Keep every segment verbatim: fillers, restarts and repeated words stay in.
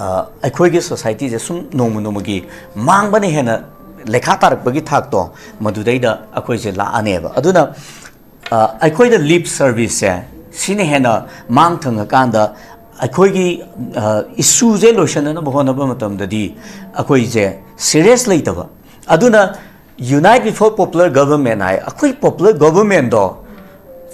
ꯑ, ꯑꯩꯈꯣꯏꯒꯤ ꯁꯣꯁꯥꯏꯇꯤꯁꯦ ꯁꯨꯝ ꯅꯣꯡꯃ ꯅꯣꯡꯃꯒꯤ ꯃꯥꯡꯕꯅ ꯍꯦꯟꯅ ꯂꯩꯈꯥ ꯇꯥꯔꯛꯄꯒꯤ ꯊꯥꯛꯇꯣ, ꯃꯗꯨꯗꯩꯗ ꯑꯩꯈꯣꯏꯁꯦ ꯂꯥꯛꯑꯅꯦꯕ꯫ ꯑꯗꯨꯅ, ꯑ, ꯑꯩꯈꯣꯏꯗ ꯂꯤꯞ ꯁꯔꯚꯤꯁꯁꯦ ꯁꯤꯅ ꯍꯦꯟꯅ ꯃꯥꯡ ꯊꯪꯉꯀꯥꯟꯗ ꯑꯩꯈꯣꯏꯒꯤ, ꯑ, ꯏꯁꯨꯁꯦ ꯂꯣꯏꯁꯤꯟꯅꯅꯕ ꯍꯣꯠꯅꯕ ꯃꯇꯝꯗꯗꯤ ꯑꯩꯈꯣꯏꯁꯦ ꯁꯤꯔꯤꯌꯁ ꯂꯩꯇꯕ꯫ ꯑꯗꯨꯅ unite before popular government ꯍꯥꯏ, ꯑꯩꯈꯣꯏ ꯄꯣꯄꯨꯂꯔ ꯒꯣꯚꯔꯟꯃꯦꯟꯗꯣ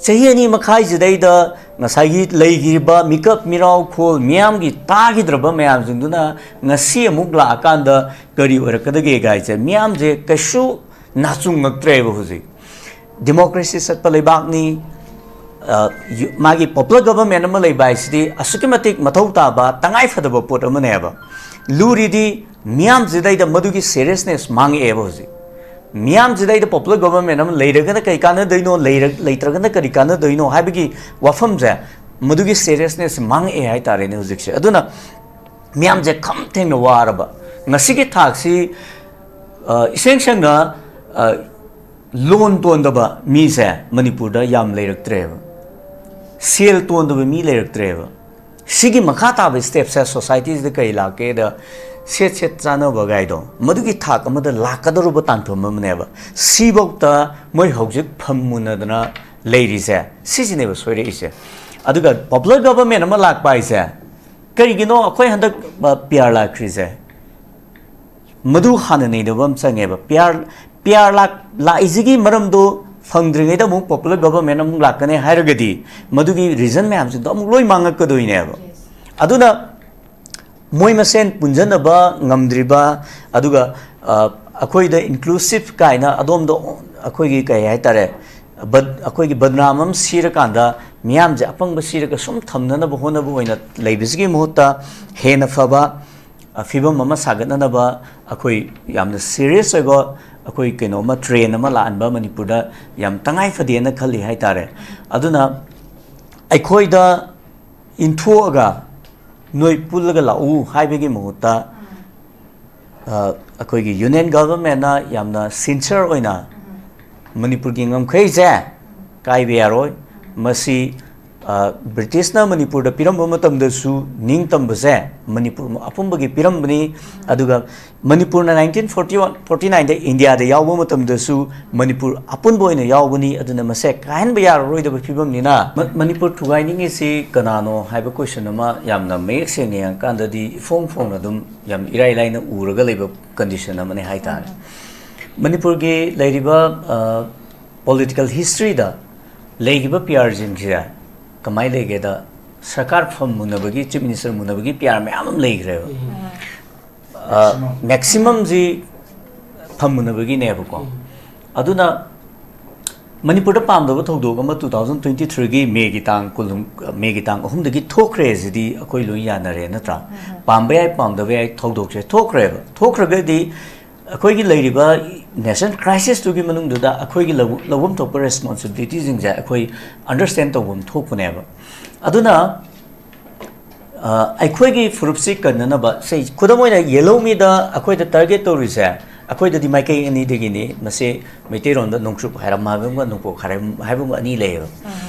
ꯆꯍꯤ ꯑꯅꯤ ꯃꯈꯥꯏꯁꯤꯗꯩꯗ ꯉꯁꯥꯏꯒꯤ ꯂꯩꯈꯤꯕ ꯃꯤꯀꯞ ꯃꯤꯔꯥꯎ ꯈꯣꯜ ꯃꯤꯌꯥꯝꯒꯤ ꯇꯥꯈꯤꯗ꯭ꯔꯕ ꯃꯌꯥꯝꯁꯤꯡꯗꯨꯅ ꯉꯁꯤ ꯑꯃꯨꯛ ꯂꯥꯛꯑꯀꯥꯟꯗ ꯀꯔꯤ ꯑꯣꯏꯔꯛꯀꯗꯒꯦ ꯀꯥꯏꯁꯦ ꯃꯤꯌꯥꯝꯁꯦ ꯀꯩꯁꯨ ꯅꯥꯆꯨꯡꯉꯛꯇ꯭ꯔꯦꯕ ꯍꯧꯖꯤꯛ꯫ ꯗꯤꯃꯣꯀ꯭ꯔꯦꯁꯤ ꯆꯠꯄ ꯂꯩꯕꯥꯛꯅꯤ꯫ ꯑ, ꯌꯨ-, ꯃꯥꯒꯤ ꯄꯣꯄꯨꯂꯔ ꯒꯣꯚꯔꯟꯃꯦꯟ ꯑꯃ ꯂꯩꯕ ꯍꯥꯏꯁꯤꯗꯤ ꯑꯁꯨꯛꯀꯤ ꯃꯇꯤꯛ ꯃꯊꯧ ꯇꯥꯕ, ꯇꯉꯥꯏ ꯐꯗꯕ ꯄꯣꯠ ꯑꯃꯅꯦꯕ꯫ ꯂꯨꯔꯤꯗꯤ ꯃꯤꯌꯥꯝꯁꯤꯗꯩꯗ ꯃꯗꯨꯒꯤ ꯁꯤꯔꯤꯌꯁꯅꯦꯁ ꯃꯥꯡꯉꯛꯑꯦꯕ ꯍꯧꯖꯤꯛ꯫ ꯃꯤꯌꯥꯝꯁꯤꯗꯩꯗ ꯄꯣꯄꯨꯂꯔ ꯒꯣꯚꯔꯟꯃꯦꯟ ꯑꯃ ꯂꯩꯔꯒꯅ ꯀꯔꯤ ꯀꯥꯟꯅꯗꯣꯏꯅꯣ, ꯂꯩꯔ-, ꯂꯩꯇ꯭ꯔꯒꯅ ꯀꯔꯤ ꯀꯥꯟꯅꯗꯣꯏꯅꯣ ꯍꯥꯏꯕꯒꯤ ꯋꯥꯐꯝꯁꯦ, ꯃꯗꯨꯒꯤ ꯁꯤꯔꯤꯌꯁꯅꯦꯁ ꯃꯥꯡꯉꯛꯑꯦ ꯍꯥꯏꯇꯥꯔꯦꯅꯦ ꯍꯧꯖꯤꯛꯁꯦ꯫ ꯑꯗꯨꯅ ꯃꯤꯌꯥꯝꯁꯦ ꯈꯝ ꯊꯦꯡꯅ ꯋꯥꯔꯕ꯫ ꯉꯁꯤꯒꯤ ꯊꯥꯛꯁꯤ, ꯑ, ꯏꯁꯦꯡ ꯁꯦꯡꯅ, ꯑ, ꯂꯣꯟ ꯇꯣꯟꯗꯕ ꯃꯤꯁꯦ ꯃꯅꯤꯄꯨꯔꯗ ꯌꯥꯝ ꯂꯩꯔꯛꯇ꯭ꯔꯦꯕ꯫ ꯁꯦꯜ ꯇꯣꯟꯗꯕ ꯃꯤ ꯂꯩꯔꯛꯇ꯭ꯔꯦꯕ꯫ ꯁꯤꯒꯤ ꯃꯈꯥ ꯇꯥꯕ ꯁ꯭ꯇꯦꯞꯁꯦ ꯁꯣꯁꯥꯏꯇꯤꯁꯤꯗ ꯀꯔꯤ ꯂꯥꯛꯀꯦꯗ, ꯁꯦꯠ ꯁꯦꯠ ꯆꯥꯅꯕ ꯒꯥꯏꯗꯣ, ꯃꯗꯨꯒꯤ ꯊꯥꯛ ꯑꯃꯗ ꯂꯥꯛꯀꯗꯧꯔꯕ ꯇꯥꯟꯐꯝ ꯑꯃꯅꯦꯕ꯫ ꯁꯤꯐꯧꯇ ꯃꯣꯏ ꯍꯧꯖꯤꯛ ꯐꯝ ꯃꯨꯟꯅꯗꯅ ꯂꯩꯔꯤꯁꯦ, ꯁꯤꯁꯤꯅꯦꯕ ꯁꯣꯏꯔꯛꯏꯁꯦ꯫ ꯑꯗꯨꯒ ꯄꯣꯄꯨꯂꯔ ꯒꯣꯚꯔꯟꯃꯦꯟ ꯑꯃ ꯂꯥꯛꯄ ꯍꯥꯏꯁꯦ, ꯀꯔꯤꯒꯤꯅꯣ ꯑꯩꯈꯣꯏ ꯍꯟꯗꯛ, ꯑ, ꯄꯤ ꯑꯥꯔ ꯂꯥꯛꯈ꯭ꯔꯤꯁꯦ? ꯃꯗꯨ ꯍꯥꯟꯅ ꯅꯩꯅꯕ ꯑꯃ ꯆꯪꯉꯦꯕ꯫ ꯄꯤ ꯑꯥꯔ, ꯄꯤ ꯑꯥꯔ ꯂꯥꯛ-, ꯂꯥꯛꯏꯁꯤꯒꯤ ꯃꯔꯝꯗꯣ ꯐꯪꯗ꯭ꯔꯤꯉꯩꯗ ꯑꯃꯨꯛ ꯄꯣꯄꯨꯂꯔ ꯒꯣꯚꯔꯟꯃꯦꯟ ꯑꯃꯨꯛ ꯂꯥꯛꯀꯅꯤ ꯍꯥꯏꯔꯒꯗꯤ ꯃꯗꯨꯒꯤ ꯔꯤꯖꯟ ꯃꯌꯥꯝꯁꯤꯡꯗꯣ ꯑꯃꯨꯛ ꯂꯣꯏ ꯃꯥꯡꯉꯛꯀꯗꯣꯏꯅꯦꯕ꯫ ꯑꯗꯨꯅ ꯃꯣꯏ ꯃꯁꯦꯟ ꯄꯨꯟꯖꯟꯅꯕ ꯉꯝꯗ꯭ꯔꯤꯕ, ꯑꯗꯨꯒ, ꯑ, ꯑꯩꯈꯣꯏꯗ ꯏꯟꯀ꯭ꯂꯨꯁꯤꯞ ꯀꯥꯏꯅ ꯑꯗꯣꯝꯗ ꯑꯩꯈꯣꯏꯒꯤ ꯀꯩ ꯍꯥꯏꯇꯥꯔꯦ, ꯕꯗ-, ꯑꯩꯈꯣꯏꯒꯤ ꯕꯗꯅꯥꯝ ꯑꯃ ꯁꯤꯔꯀꯥꯟꯗ ꯃꯤꯌꯥꯝꯁꯦ ꯑꯄꯪꯕ ꯁꯤꯔꯒ ꯁꯨꯝ ꯊꯝꯅꯅꯕ ꯍꯣꯠꯅꯕ ꯑꯣꯏꯅ ꯂꯩꯕꯁꯤꯒꯤ ꯃꯍꯨꯠꯇ ꯍꯦꯟꯅ ꯐꯕ, ꯑ, ꯐꯤꯕꯝ ꯑꯃ ꯁꯥꯒꯠꯅꯅꯕ ꯑꯩꯈꯣꯏ ꯌꯥꯝꯅ ꯁꯤꯔꯤꯌꯁ ꯑꯣꯏꯕ ꯑꯩꯈꯣꯏ ꯀꯩꯅꯣ ꯑꯃ, ꯇ꯭ꯔꯦꯟ ꯑꯃ ꯂꯥꯛꯍꯟꯕ ꯃꯅꯤꯄꯨꯔꯗ ꯌꯥꯝ ꯇꯉꯥꯏ ꯐꯗꯦꯅ ꯈꯜꯂꯤ ꯍꯥꯏꯇꯥꯔꯦ꯫ ꯑꯗꯨꯅ ꯑꯩꯈꯣꯏꯗ ꯏꯟꯊꯣꯛꯑꯒ ꯅꯣꯏ ꯄꯨꯜꯂꯒ ꯂꯥꯛꯎ ꯍꯥꯏꯕꯒꯤ ꯃꯍꯨꯠꯇ, ꯑ, ꯑꯩꯈꯣꯏꯒꯤ ꯌꯨꯅꯤꯌꯟ ꯒꯚꯔꯟꯃꯦꯟꯅ ꯌꯥꯝꯅ ꯁꯤꯟꯁꯤꯌꯔ ꯑꯣꯏꯅ ꯃꯅꯤꯄꯨꯔꯒꯤ ꯉꯝꯈꯩꯁꯦ ꯀꯥꯏꯕ ꯌꯥꯔꯣꯏ, ꯃꯁꯤ ꯕ꯭ꯔꯤꯇꯤꯁꯅ ꯃꯅꯤꯄꯨꯔꯗ ꯄꯤꯔꯝꯕ ꯃꯇꯝꯗꯁꯨ ꯅꯤꯡꯇꯝꯕꯁꯦ ꯃꯅꯤꯄꯨꯔ ꯑꯄꯨꯝꯕꯒꯤ ꯄꯤꯔꯝꯕꯅꯤ꯫ ꯑꯗꯨꯒ ꯃꯅꯤꯄꯨꯔꯅ ꯅꯥꯏꯟꯇꯤꯟ ꯐꯣꯔꯇꯤ ꯋꯥꯟ ꯐꯣꯔꯇꯤ ꯅꯥꯏꯟꯗ ꯏꯟꯗꯤꯌꯥꯗ ꯌꯥꯎꯕ ꯃꯇꯝꯗꯁꯨ ꯃꯅꯤꯄꯨꯔ ꯑꯄꯨꯟꯕ ꯑꯣꯏꯅ ꯌꯥꯎꯕꯅꯤ꯫ ꯑꯗꯨꯅ ꯃꯁꯦ ꯀꯥꯏꯍꯟꯕ ꯌꯥꯔꯔꯣꯏꯗꯕ ꯐꯤꯕꯝꯅꯤꯅ ꯃ- ꯃꯅꯤꯄꯨꯔ ꯊꯨꯒꯥꯏꯅꯤꯡꯉꯤꯁꯤ ꯀꯅꯥꯅꯣ ꯍꯥꯏꯕ ꯀꯣꯏꯁꯟ ꯑꯃ ꯌꯥꯝꯅ ꯃꯌꯦꯛ ꯁꯦꯡꯅ ꯌꯦꯡꯉꯀꯥꯟꯗꯗꯤ ꯏꯐꯣꯡ ꯐꯣꯡꯅ ꯑꯗꯨꯝ ꯌꯥꯝ ꯏꯔꯥꯏ ꯂꯥꯏꯅ ꯎꯔꯒ ꯂꯩꯕ ꯀꯟꯗꯤꯁꯟ ꯑꯃꯅꯤ ꯍꯥꯏꯇꯥꯔꯦ꯫ ꯃꯅꯤꯄꯨꯔꯒꯤ ꯂꯩꯔꯤꯕ ꯄꯣꯂꯤꯇꯤꯀꯦꯜ ꯍꯤꯁꯇ꯭ꯔꯤꯗ ꯂꯩꯈꯤꯕ ꯄꯤ ꯑꯥꯔꯁꯤꯡꯁꯦ ꯀꯃꯥꯏꯅ ꯂꯩꯒꯦꯗ, ꯁꯔꯀꯥꯔ ꯐꯝ ꯃꯨꯟꯅꯕꯒꯤ, ꯆꯤꯐ ꯃꯤꯅꯤꯁꯇꯔ ꯃꯨꯟꯅꯕꯒꯤ ꯄꯤ ꯑꯥꯔ ꯃꯌꯥꯝ ꯑꯃ ꯂꯩꯈ꯭ꯔꯦꯕ꯫ ꯃꯦꯛꯁꯤꯃꯝꯁꯤ ꯐꯝ ꯃꯨꯟꯅꯕꯒꯤꯅꯦꯕꯀꯣ꯫ ꯑꯗꯨꯅ ꯃꯅꯤꯄꯨꯔꯗ ꯄꯥꯝꯗꯕ ꯊꯧꯗꯣꯛ ꯑꯃ ꯇꯨ ꯊꯥꯎꯖꯟ ꯇ꯭ꯋꯦꯟꯇꯤ ꯊ꯭ꯔꯤꯒꯤ ꯃꯦꯒꯤ ꯇꯥꯡ ꯀꯨꯟ, ꯃꯦꯒꯤ ꯇꯥꯡ ꯑꯍꯨꯝꯗꯒꯤ ꯊꯣꯛꯈ꯭ꯔꯦ ꯁꯤꯗꯤ ꯑꯩꯈꯣꯏ ꯂꯣꯏ ꯌꯥꯅꯔꯦ, ꯅꯠꯇ꯭ꯔꯥ? ꯄꯥꯝꯕ ꯌꯥꯏ, ꯄꯥꯝꯗꯕ ꯌꯥꯏ, ꯊꯧꯗꯣꯛꯁꯦ ꯊꯣꯛꯈ꯭ꯔꯦꯕ꯫ ꯊꯣꯛꯈ꯭ꯔꯒꯗꯤ ꯑꯩꯈꯣꯏꯒꯤ ꯂꯩꯔꯤꯕ ꯅꯦꯁꯅꯦꯜ ꯀ꯭ꯔꯥꯏꯁꯤꯁꯇꯨꯒꯤ ꯃꯅꯨꯡꯗꯨꯗ ꯑꯩꯈꯣꯏꯒꯤ ꯂꯧ- ꯂꯧꯐꯝ ꯊꯣꯛꯄ ꯔꯦꯁꯄꯣꯟꯁꯤꯕꯤꯂꯤꯇꯤꯁꯤꯡꯁꯦ ꯑꯩꯈꯣꯏ ꯑꯟꯗꯔꯁ꯭ꯇꯦꯟ ꯇꯧꯐꯝ ꯊꯣꯛꯄꯅꯦꯕ꯫ ꯑꯗꯨꯅ ꯑ, ꯑꯩꯈꯣꯏꯒꯤ ꯐꯨꯔꯨꯞꯁꯤ ꯀꯟꯅꯅꯕ, ꯁꯦ, ꯈꯨꯗꯝ ꯑꯣꯏꯅ ꯌꯦꯜꯍꯧꯃꯤꯗ ꯑꯩꯈꯣꯏꯗ ꯇꯥꯔꯒꯦꯠ ꯇꯧꯔꯤꯁꯦ, ꯑꯩꯈꯣꯏꯗꯗꯤ ꯃꯥꯏꯀꯩ ꯑꯅꯤꯗꯒꯤꯅꯤ꯫ ꯃꯁꯤ ꯃꯩꯇꯩꯔꯣꯟꯗ ꯅꯣꯡꯆꯨꯞ ꯍꯥꯏꯔꯝ ꯍꯥꯏꯕ ꯑꯃꯒ ꯅꯣꯡꯄꯣꯛ ꯍꯥꯏꯔꯝ ꯍꯥꯏꯕ ꯑꯃꯒ ꯑꯅꯤ ꯂꯩꯌꯦꯕ꯫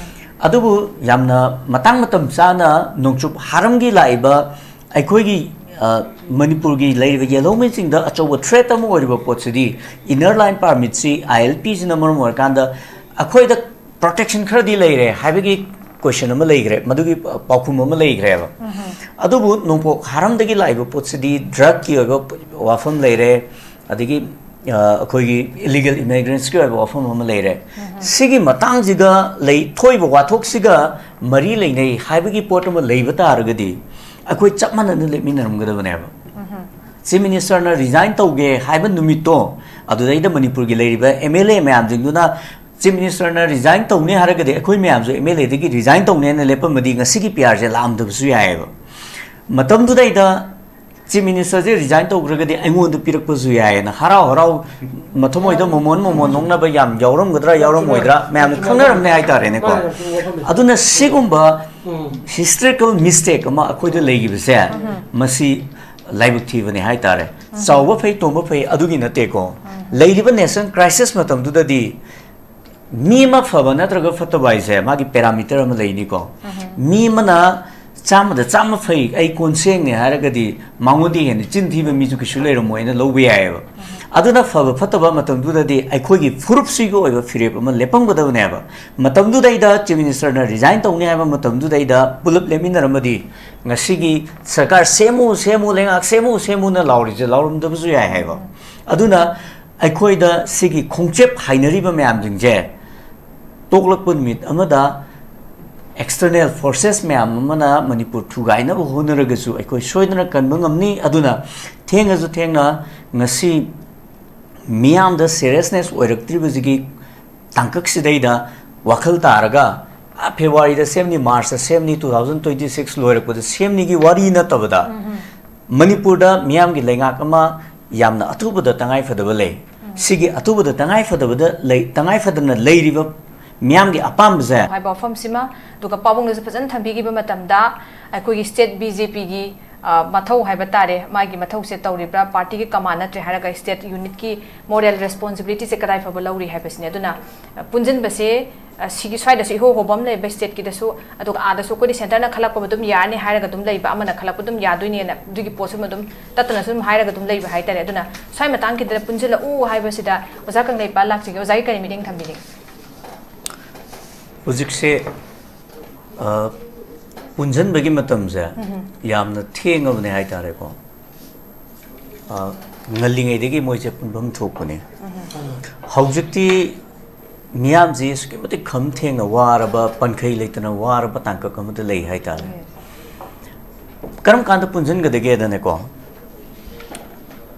ꯑꯗꯨꯕꯨ ꯌꯥꯝꯅ ꯃꯇꯥꯡ ꯃꯇꯝ ꯆꯥꯅ ꯅꯣꯡꯆꯨꯞ ꯍꯥꯔꯝꯒꯤ ꯂꯥꯛꯏꯕ ꯑꯩꯈꯣꯏꯒꯤ, ꯑ, ꯃꯅꯤꯄꯨꯔꯒꯤ ꯂꯩꯔꯤꯕ ꯌꯦꯜꯍꯧꯃꯤꯁꯤꯡꯗ ꯑꯆꯧꯕ ꯊ꯭ꯔꯦꯠ ꯑꯃ ꯑꯣꯏꯔꯤꯕ ꯄꯣꯠꯁꯤꯗꯤ ꯏꯟꯅꯔ ꯂꯥꯏꯟ ꯄꯥꯔꯃꯤꯠꯁꯤ, ꯑꯥꯏ ꯑꯦꯜ ꯄꯤꯁꯤꯅ ꯃꯔꯝ ꯑꯣꯏꯔꯀꯥꯟꯗ ꯑꯩꯈꯣꯏꯗ ꯄ꯭ꯔꯣꯇꯦꯛꯁꯟ ꯈꯔꯗꯤ ꯂꯩꯔꯦ ꯍꯥꯏꯕꯒꯤ ꯀꯣꯏꯁꯟ ꯑꯃ ꯂꯩꯈ꯭ꯔꯦ, ꯃꯗꯨꯒꯤ ꯄꯥꯎꯈꯨꯝ ꯑꯃ ꯂꯩꯈ꯭ꯔꯦꯕ꯫ ꯑꯗꯨꯕꯨ ꯅꯣꯡꯄꯣꯛ ꯍꯥꯔꯝꯗꯒꯤ ꯂꯥꯛꯏꯕ ꯄꯣꯠꯁꯤꯗꯤ ꯗ꯭ꯔꯒꯀꯤ ꯑꯣꯏꯕ ꯋꯥꯐꯝ ꯂꯩꯔꯦ, ꯑꯗꯒꯤ, ꯑ, ꯑꯩꯈꯣꯏꯒꯤ ꯏꯂꯤꯒꯦꯜ ꯏꯃꯥꯏꯒ꯭ꯔꯦꯟꯁꯀꯤ ꯑꯣꯏꯕ ꯋꯥꯐꯝ ꯑꯃ ꯂꯩꯔꯦ꯫ ꯁꯤꯒꯤ ꯃꯇꯥꯡꯁꯤꯒ ꯂꯩ-, ꯊꯣꯛꯏꯕ ꯋꯥꯊꯣꯛꯁꯤꯒ ꯃꯔꯤ ꯂꯩꯅꯩ ꯍꯥꯏꯕꯒꯤ ꯄꯣꯠ ꯑꯃ ꯂꯩꯕ ꯇꯥꯔꯒꯗꯤ ꯑꯩꯈꯣꯏ ꯆꯞ ꯃꯥꯟꯅꯅ ꯂꯦꯞꯃꯤꯟꯅꯔꯝꯒꯗꯕꯅꯦꯕ꯫ ꯆꯤꯐ ꯃꯤꯅꯤꯁꯇꯔꯅ ꯔꯤꯖꯥꯏꯟ ꯇꯧꯒꯦ ꯍꯥꯏꯕ ꯅꯨꯃꯤꯠꯇꯣ, ꯑꯗꯨꯗꯩꯗ ꯃꯅꯤꯄꯨꯔꯒꯤ ꯂꯩꯔꯤꯕ ꯑꯦꯝ ꯑꯦꯜ ꯑꯦ ꯃꯌꯥꯝꯁꯤꯡꯗꯨꯅ ꯆꯤꯐ ꯃꯤꯅꯤꯁꯇꯔꯅ ꯔꯤꯖꯥꯏꯟ ꯇꯧꯅꯤ ꯍꯥꯏꯔꯒꯗꯤ ꯑꯩꯈꯣꯏ ꯃꯌꯥꯝꯁꯨ ꯑꯦꯝ ꯑꯦꯜ ꯑꯦꯗꯒꯤ ꯔꯤꯖꯥꯏꯟ ꯇꯧꯅꯦꯅ ꯂꯦꯞꯄꯝꯃꯗꯤ ꯉꯁꯤꯒꯤ ꯄꯤ ꯑꯥꯔꯁꯦ ꯂꯥꯛꯑꯝꯗꯕꯁꯨ ꯌꯥꯏꯑꯕ꯫ ꯃꯇꯝꯗꯨꯗꯩꯗ ꯆꯤꯐ ꯃꯤꯅꯤꯁꯇꯔꯁꯦ ꯔꯤꯖꯥꯏꯟ ꯇꯧꯈ꯭ꯔꯒꯗꯤ ꯑꯩꯉꯣꯟꯗ ꯄꯤꯔꯛꯄꯁꯨ ꯌꯥꯏꯑꯅ ꯍꯔꯥꯎ ꯍꯔꯥꯎ ꯃꯊꯃꯣꯏꯗ ꯃꯣꯃꯣꯟ ꯃꯣꯃꯣꯟ ꯅꯣꯛꯅꯕ ꯌꯥꯝ ꯌꯥꯎꯔꯝꯒꯗ꯭ꯔꯥ ꯌꯥꯎꯔꯝꯃꯣꯏꯗ꯭ꯔꯥ ꯃꯌꯥꯝꯅ ꯈꯪꯅꯔꯝꯅꯤ ꯍꯥꯏꯇꯥꯔꯦꯅꯦꯀꯣ꯫ ꯑꯗꯨꯅ ꯁꯤꯒꯨꯝꯕ ꯍꯤꯁꯇ꯭ꯔꯤꯀꯦꯜ ꯃꯤꯁꯇꯦꯛ ꯑꯃ ꯑꯩꯈꯣꯏꯗ ꯂꯩꯈꯤꯕꯁꯦ, ꯃꯁꯤ ꯂꯥꯏꯕꯛ ꯊꯤꯕꯅꯦ ꯍꯥꯏꯇꯥꯔꯦ꯫ ꯆꯥꯎꯕ ꯐꯩ, ꯇꯣꯡꯕ ꯐꯩ, ꯑꯗꯨꯒꯤ ꯅꯠꯇꯦꯀꯣ꯫ ꯂꯩꯔꯤꯕ ꯅꯦꯁꯅꯦꯜ ꯀ꯭ꯔꯥꯏꯁꯤꯁ ꯃꯇꯝꯗꯨꯗꯗꯤ ꯃꯤ ꯑꯃ ꯐꯕ ꯅꯠꯇ꯭ꯔꯒ ꯐꯠꯇꯕ ꯍꯥꯏꯁꯦ ꯃꯥꯒꯤ ꯄꯦꯔꯥꯃꯤꯇꯔ ꯑꯃ ꯂꯩꯅꯤꯀꯣ꯫ ꯃꯤ ꯑꯃꯅ ꯆꯥꯝꯃꯗ ꯆꯥꯝꯃ ꯐꯩ, ꯑꯩ ꯀꯣꯟꯁꯦꯡꯅꯤ ꯍꯥꯏꯔꯒꯗꯤ ꯃꯉꯣꯟꯗꯒꯤ ꯍꯦꯟꯅ ꯆꯤꯟ ꯊꯤꯕ ꯃꯤꯁꯨ ꯀꯩꯁꯨ ꯂꯩꯔꯝꯃꯣꯏꯅ ꯂꯧꯕ ꯌꯥꯏꯑꯕ꯫ ꯑꯗꯨꯅ ꯐꯕ ꯐꯠꯇꯕ ꯃꯇꯝꯗꯨꯗꯗꯤ ꯑꯩꯈꯣꯏꯒꯤ ꯐꯨꯔꯨꯞꯁꯤꯒꯤ ꯑꯣꯏꯕ ꯐꯤꯔꯦꯞ ꯑꯃ ꯂꯦꯞꯄꯝꯒꯗꯕꯅꯦꯕ꯫ ꯃꯇꯝꯗꯨꯗꯩꯗ Chief Minister ꯅ resign ꯇꯧꯅꯤ ꯍꯥꯏꯕ ꯃꯇꯝꯗꯨꯗꯩꯗ ꯄꯨꯂꯞ ꯂꯦꯞꯃꯤꯟꯅꯔꯝꯃꯗꯤ ꯉꯁꯤꯒꯤ ꯁꯔꯀꯥꯔ ꯁꯦꯝꯃꯨ, ꯁꯦꯝꯃꯨ, ꯂꯩꯉꯥꯛ ꯁꯦꯝꯃꯨ, ꯁꯦꯝꯃꯨꯅ ꯂꯥꯎꯔꯤꯁꯦ ꯂꯥꯎꯔꯝꯗꯕꯁꯨ ꯌꯥꯏ ꯍꯥꯏꯕ꯫ ꯑꯗꯨꯅ ꯑꯩꯈꯣꯏꯗ ꯁꯤꯒꯤ ꯈꯣꯡꯆꯦꯞ ꯍꯥꯏꯅꯔꯤꯕ ꯃꯌꯥꯝꯁꯤꯡꯁꯦ ꯇꯣꯛꯂꯛꯄ ꯅꯨꯃꯤꯠ ꯑꯃꯗ external forces ꯃꯌꯥꯝ ꯑꯃꯅ ꯃꯅꯤꯄꯨꯔ ꯊꯨꯒꯥꯏꯅꯕ ꯍꯣꯠꯅꯔꯒꯁꯨ ꯑꯩꯈꯣꯏ ꯁꯣꯏꯗꯅ ꯀꯟꯕ ꯉꯝꯅꯤ꯫ ꯑꯗꯨꯅ ꯊꯦꯡꯉꯁꯨ ꯊꯦꯡꯅ ꯉꯁꯤ ꯃꯤꯌꯥꯝꯗ seriousness ꯑꯣꯏꯔꯛꯇ꯭ꯔꯤꯕꯁꯤꯒꯤ ꯇꯥꯡꯀꯛꯁꯤꯗꯩꯗ ꯋꯥꯈꯜ ꯇꯥꯔꯒ, ꯑꯥ, February ꯗ ꯁꯦꯝꯅꯤ, March ꯇ ꯁꯦꯝꯅꯤ, two thousand twenty six ꯂꯣꯏꯔꯛꯄꯗ ꯁꯦꯝꯅꯤꯒꯤ ꯋꯥꯔꯤ ꯅꯠꯇꯕꯗ, ꯃꯅꯤꯄꯨꯔꯗ ꯃꯤꯌꯥꯝꯒꯤ ꯂꯩꯉꯥꯛ ꯑꯃ ꯌꯥꯝꯅ ꯑꯊꯨꯕꯗ ꯇꯉꯥꯏ ꯐꯗꯕ ꯂꯩ꯫ ꯁꯤꯒꯤ ꯑꯊꯨꯕꯗ ꯇꯉꯥꯏ ꯐꯗꯕꯗ ꯂꯩ, ꯇꯉꯥꯏ ꯐꯗꯅ ꯂꯩꯔꯤꯕ ꯃꯤꯌꯥꯝꯒꯤ ꯑꯄꯥꯝꯕꯁꯦ ꯍꯥꯏꯕ ꯋꯥꯐꯝꯁꯤꯃ, ꯑꯗꯨꯒ ꯄꯥꯕꯨꯡꯅꯁꯨ ꯐꯖꯅ ꯊꯝꯕꯤꯈꯤꯕ ꯃꯇꯝꯗ, ꯑꯩꯈꯣꯏꯒꯤ state BJP ꯒꯤ, ꯑ, ꯃꯊꯧ ꯍꯥꯏꯕ ꯇꯥꯔꯦ, ꯃꯥꯒꯤ ꯃꯊꯧꯁꯦ ꯇꯧꯔꯤꯕ꯭ꯔꯥ, party ꯒꯤ command ꯅꯠꯇ꯭ꯔꯦ ꯍꯥꯏꯔꯒ state unit ꯀꯤ moral responsibility ꯁꯦ ꯀꯗꯥꯏ ꯐꯥꯎꯕ ꯂꯧꯔꯤ ꯍꯥꯏꯕꯁꯤꯅꯦ꯫ ꯑꯗꯨꯅ, ꯑ, ꯄꯨꯟꯁꯤꯟꯕꯁꯦ, ꯑ, ꯁꯤꯒꯤ ꯁ꯭ꯋꯥꯏꯗꯁꯨ ꯏꯍꯧ ꯍꯧꯕ ꯑꯃ ꯂꯩꯕ state ꯀꯤꯗꯁꯨ, ꯑꯗꯨꯒ ꯑꯥꯗꯁꯨ ꯑꯩꯈꯣꯏꯗꯤ centre ꯅ ꯈꯜꯂꯛꯄ ꯑꯗꯨꯝ ꯌꯥꯔꯅꯤ ꯍꯥꯏꯔꯒ ꯑꯗꯨꯝ ꯂꯩꯕ, ꯑꯃꯅ ꯈꯜꯂꯛꯄ ꯑꯗꯨꯝ ꯌꯥꯗꯣꯏꯅꯦꯅ ꯑꯗꯨꯒꯤ ꯄꯣꯠꯁꯨ ꯑꯗꯨꯝ ꯇꯠꯇꯅ ꯁꯨꯝ ꯍꯥꯏꯔꯒ ꯑꯗꯨꯝ ꯂꯩꯕ ꯍꯥꯏꯇꯥꯔꯦ꯫ ꯑꯗꯨꯅ ꯁ꯭ꯋꯥꯏ ꯃꯇꯥꯡꯒꯤꯗ ꯄꯨꯟꯁꯤꯜꯂꯛꯎ ꯍꯥꯏꯕꯁꯤꯗ ꯑꯣꯖꯥ ꯀꯪꯂꯩꯄꯥꯛ ꯂꯥꯛꯆꯒꯦ, ꯑꯣꯖꯥꯒꯤ ꯀꯔꯤ ꯃꯤꯠꯌꯦꯡ ꯊꯝꯕꯤꯅꯤꯡꯉꯤ? ꯍꯧꯖꯤꯛꯁꯦ, ꯑ, ꯄꯨꯟꯁꯤꯟꯕꯒꯤ ꯃꯇꯝꯁꯦ ꯌꯥꯝꯅ ꯊꯦꯡꯉꯕꯅꯦ ꯍꯥꯏꯇꯥꯔꯦꯀꯣ꯫ ꯑ, ꯉꯜꯂꯤꯉꯩꯗꯒꯤ ꯃꯣꯏꯁꯦ ꯄꯨꯟꯐꯝ ꯊꯣꯛꯄꯅꯦ꯫ ꯍꯧꯖꯤꯛꯇꯤ ꯃꯤꯌꯥꯝꯁꯤ ꯑꯁꯨꯛꯀꯤ ꯃꯇꯤꯛ ꯈꯝ ꯊꯦꯡꯅ ꯋꯥꯔꯕ, ꯄꯟꯈꯩ ꯂꯩꯇꯅ ꯋꯥꯔꯕ ꯇꯥꯡꯀꯛ ꯑꯃꯗ ꯂꯩ ꯍꯥꯏꯇꯥꯔꯦ꯫ ꯀꯔꯝ ꯀꯥꯟꯗ ꯄꯨꯟꯁꯤꯟꯒꯗꯒꯦꯗꯅꯦꯀꯣ,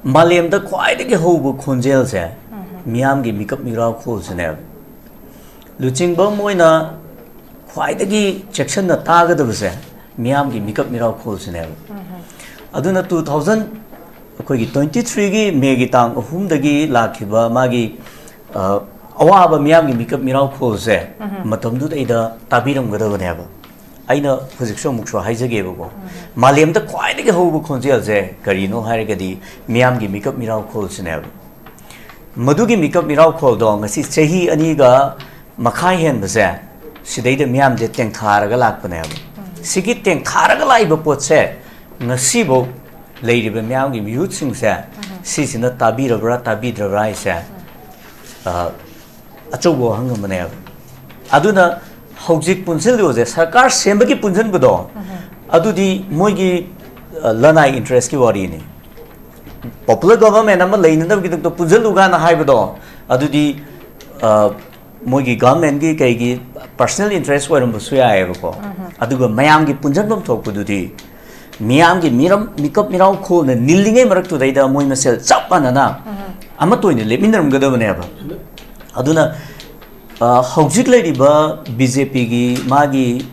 ꯃꯥꯂꯦꯝꯗ ꯈ꯭ꯋꯥꯏꯗꯒꯤ ꯍꯧꯕ ꯈꯣꯟꯖꯦꯜꯁꯦ ꯃꯤꯌꯥꯝꯒꯤ ꯃꯤꯀꯞ ꯃꯤꯔꯥꯎꯈꯣꯜꯁꯤꯅꯦꯕ꯫ ꯂꯨꯆꯤꯡꯕ ꯑꯃ ꯑꯣꯏꯅ ꯈ꯭ꯋꯥꯏꯗꯒꯤ ꯆꯦꯛꯁꯤꯟꯅ ꯇꯥꯒꯗꯕꯁꯦ ꯃꯤꯌꯥꯝꯒꯤ ꯃꯤꯀꯞ ꯃꯤꯔꯥꯎꯈꯣꯜꯁꯤꯅꯦꯕ꯫ ꯑꯗꯨꯅ two thousand, ꯑꯩꯈꯣꯏꯒꯤ twenty three ꯒꯤ May ꯒꯤ ꯇꯥꯡ ꯑꯍꯨꯝꯗꯒꯤ ꯂꯥꯛꯈꯤꯕ ꯃꯥꯒꯤ, ꯑ, ꯑꯋꯥꯕ ꯃꯤꯌꯥꯝꯒꯤ ꯃꯤꯀꯞ ꯃꯤꯔꯥꯎꯈꯣꯜꯁꯦ ꯃꯇꯝꯗꯨꯗꯩꯗ ꯇꯥꯕꯤꯔꯝꯒꯗꯕꯅꯦꯕ꯫ ꯑꯩꯅ ꯍꯧꯖꯤꯛꯁꯨ ꯑꯃꯨꯛꯁꯨ ꯍꯥꯏꯖꯒꯦꯕꯀꯣ, ꯃꯥꯂꯦꯝꯗ ꯈ꯭ꯋꯥꯏꯗꯒꯤ ꯍꯧꯕ ꯈꯣꯟꯖꯦꯜꯁꯦ ꯀꯔꯤꯅꯣ ꯍꯥꯏꯔꯒꯗꯤ ꯃꯤꯌꯥꯝꯒꯤ ꯃꯤꯀꯞ ꯃꯤꯔꯥꯎꯈꯣꯜꯁꯤꯅꯦꯕ꯫ ꯃꯗꯨꯒꯤ ꯃꯤꯀꯞ ꯃꯤꯔꯥꯎꯈꯣꯜꯗꯣ ꯉꯁꯤ ꯆꯍꯤ ꯑꯅꯤꯒ ꯃꯈꯥꯏ ꯍꯦꯟꯕꯁꯦ, ꯁꯤꯗꯩꯗ ꯃꯤꯌꯥꯝꯁꯦ ꯇꯦꯡꯊꯥꯔꯒ ꯂꯥꯛꯄꯅꯦꯕ꯫ ꯁꯤꯒꯤ ꯇꯦꯡꯊꯥꯔꯒ ꯂꯥꯛꯏꯕ ꯄꯣꯠꯁꯦ ꯉꯁꯤꯐꯥꯎ ꯂꯩꯔꯤꯕ ꯃꯤꯌꯥꯝꯒꯤ ꯃꯤꯍꯨꯠꯁꯤꯡꯁꯦ, ꯁꯤꯁꯤꯅ ꯇꯥꯕꯤꯔꯕ꯭ꯔꯥ ꯇꯥꯕꯤꯗ꯭ꯔꯕ꯭ꯔꯥ ꯍꯥꯏꯁꯦ, ꯑ, ꯑꯆꯧꯕ ꯋꯥꯍꯪ ꯑꯃꯅꯦꯕ꯫ ꯑꯗꯨꯅ ꯍꯧꯖꯤꯛ ꯄꯨꯟꯁꯤꯜꯂꯤꯕꯁꯦ, ꯁꯔꯀꯥꯔ ꯁꯦꯝꯕꯒꯤ ꯄꯨꯟꯁꯤꯟꯕꯗꯣ, ꯑꯗꯨꯗꯤ ꯃꯣꯏꯒꯤ, ꯑ, ꯂꯅꯥꯏ interest ꯀꯤ ꯋꯥꯔꯤꯅꯤ꯫ Popular government ꯑꯃ ꯂꯩꯅꯅꯕꯒꯤꯗꯃꯛꯇ ꯄꯨꯟꯁꯤꯜꯂꯨ ꯀꯥꯏꯅ ꯍꯥꯏꯕꯗꯣ, ꯑꯗꯨꯗꯤ, ꯑ, ꯃꯣꯏꯒꯤ government ꯀꯤ ꯀꯩꯒꯤ personal interest ꯑꯣꯏꯔꯝꯕꯁꯨ ꯌꯥꯏꯑꯕꯀꯣ꯫ ꯑꯗꯨꯒ ꯃꯌꯥꯝꯒꯤ ꯄꯨꯟꯁꯤꯟꯐꯝ ꯊꯣꯛꯄꯗꯨꯗꯤ, ꯃꯤꯌꯥꯝꯒꯤ ꯃꯤꯔꯝ, ꯃꯤꯀꯞ ꯃꯤꯔꯥꯎ ꯈꯣꯜꯅ ꯅꯤꯜꯂꯤꯉꯩ ꯃꯔꯛꯇꯨꯗꯩꯗ ꯃꯣꯏ ꯃꯁꯦꯜ ꯆꯞ ꯃꯥꯟꯅꯅ ꯑꯃꯠꯇ ꯑꯣꯏꯅ ꯂꯦꯞꯃꯤꯟꯅꯔꯝꯒꯗꯕꯅꯦꯕ꯫ ꯑꯗꯨꯅ, ꯑ, ꯍꯧꯖꯤꯛ ꯂꯩꯔꯤꯕ BJP ꯒꯤ ꯃꯥꯒꯤ,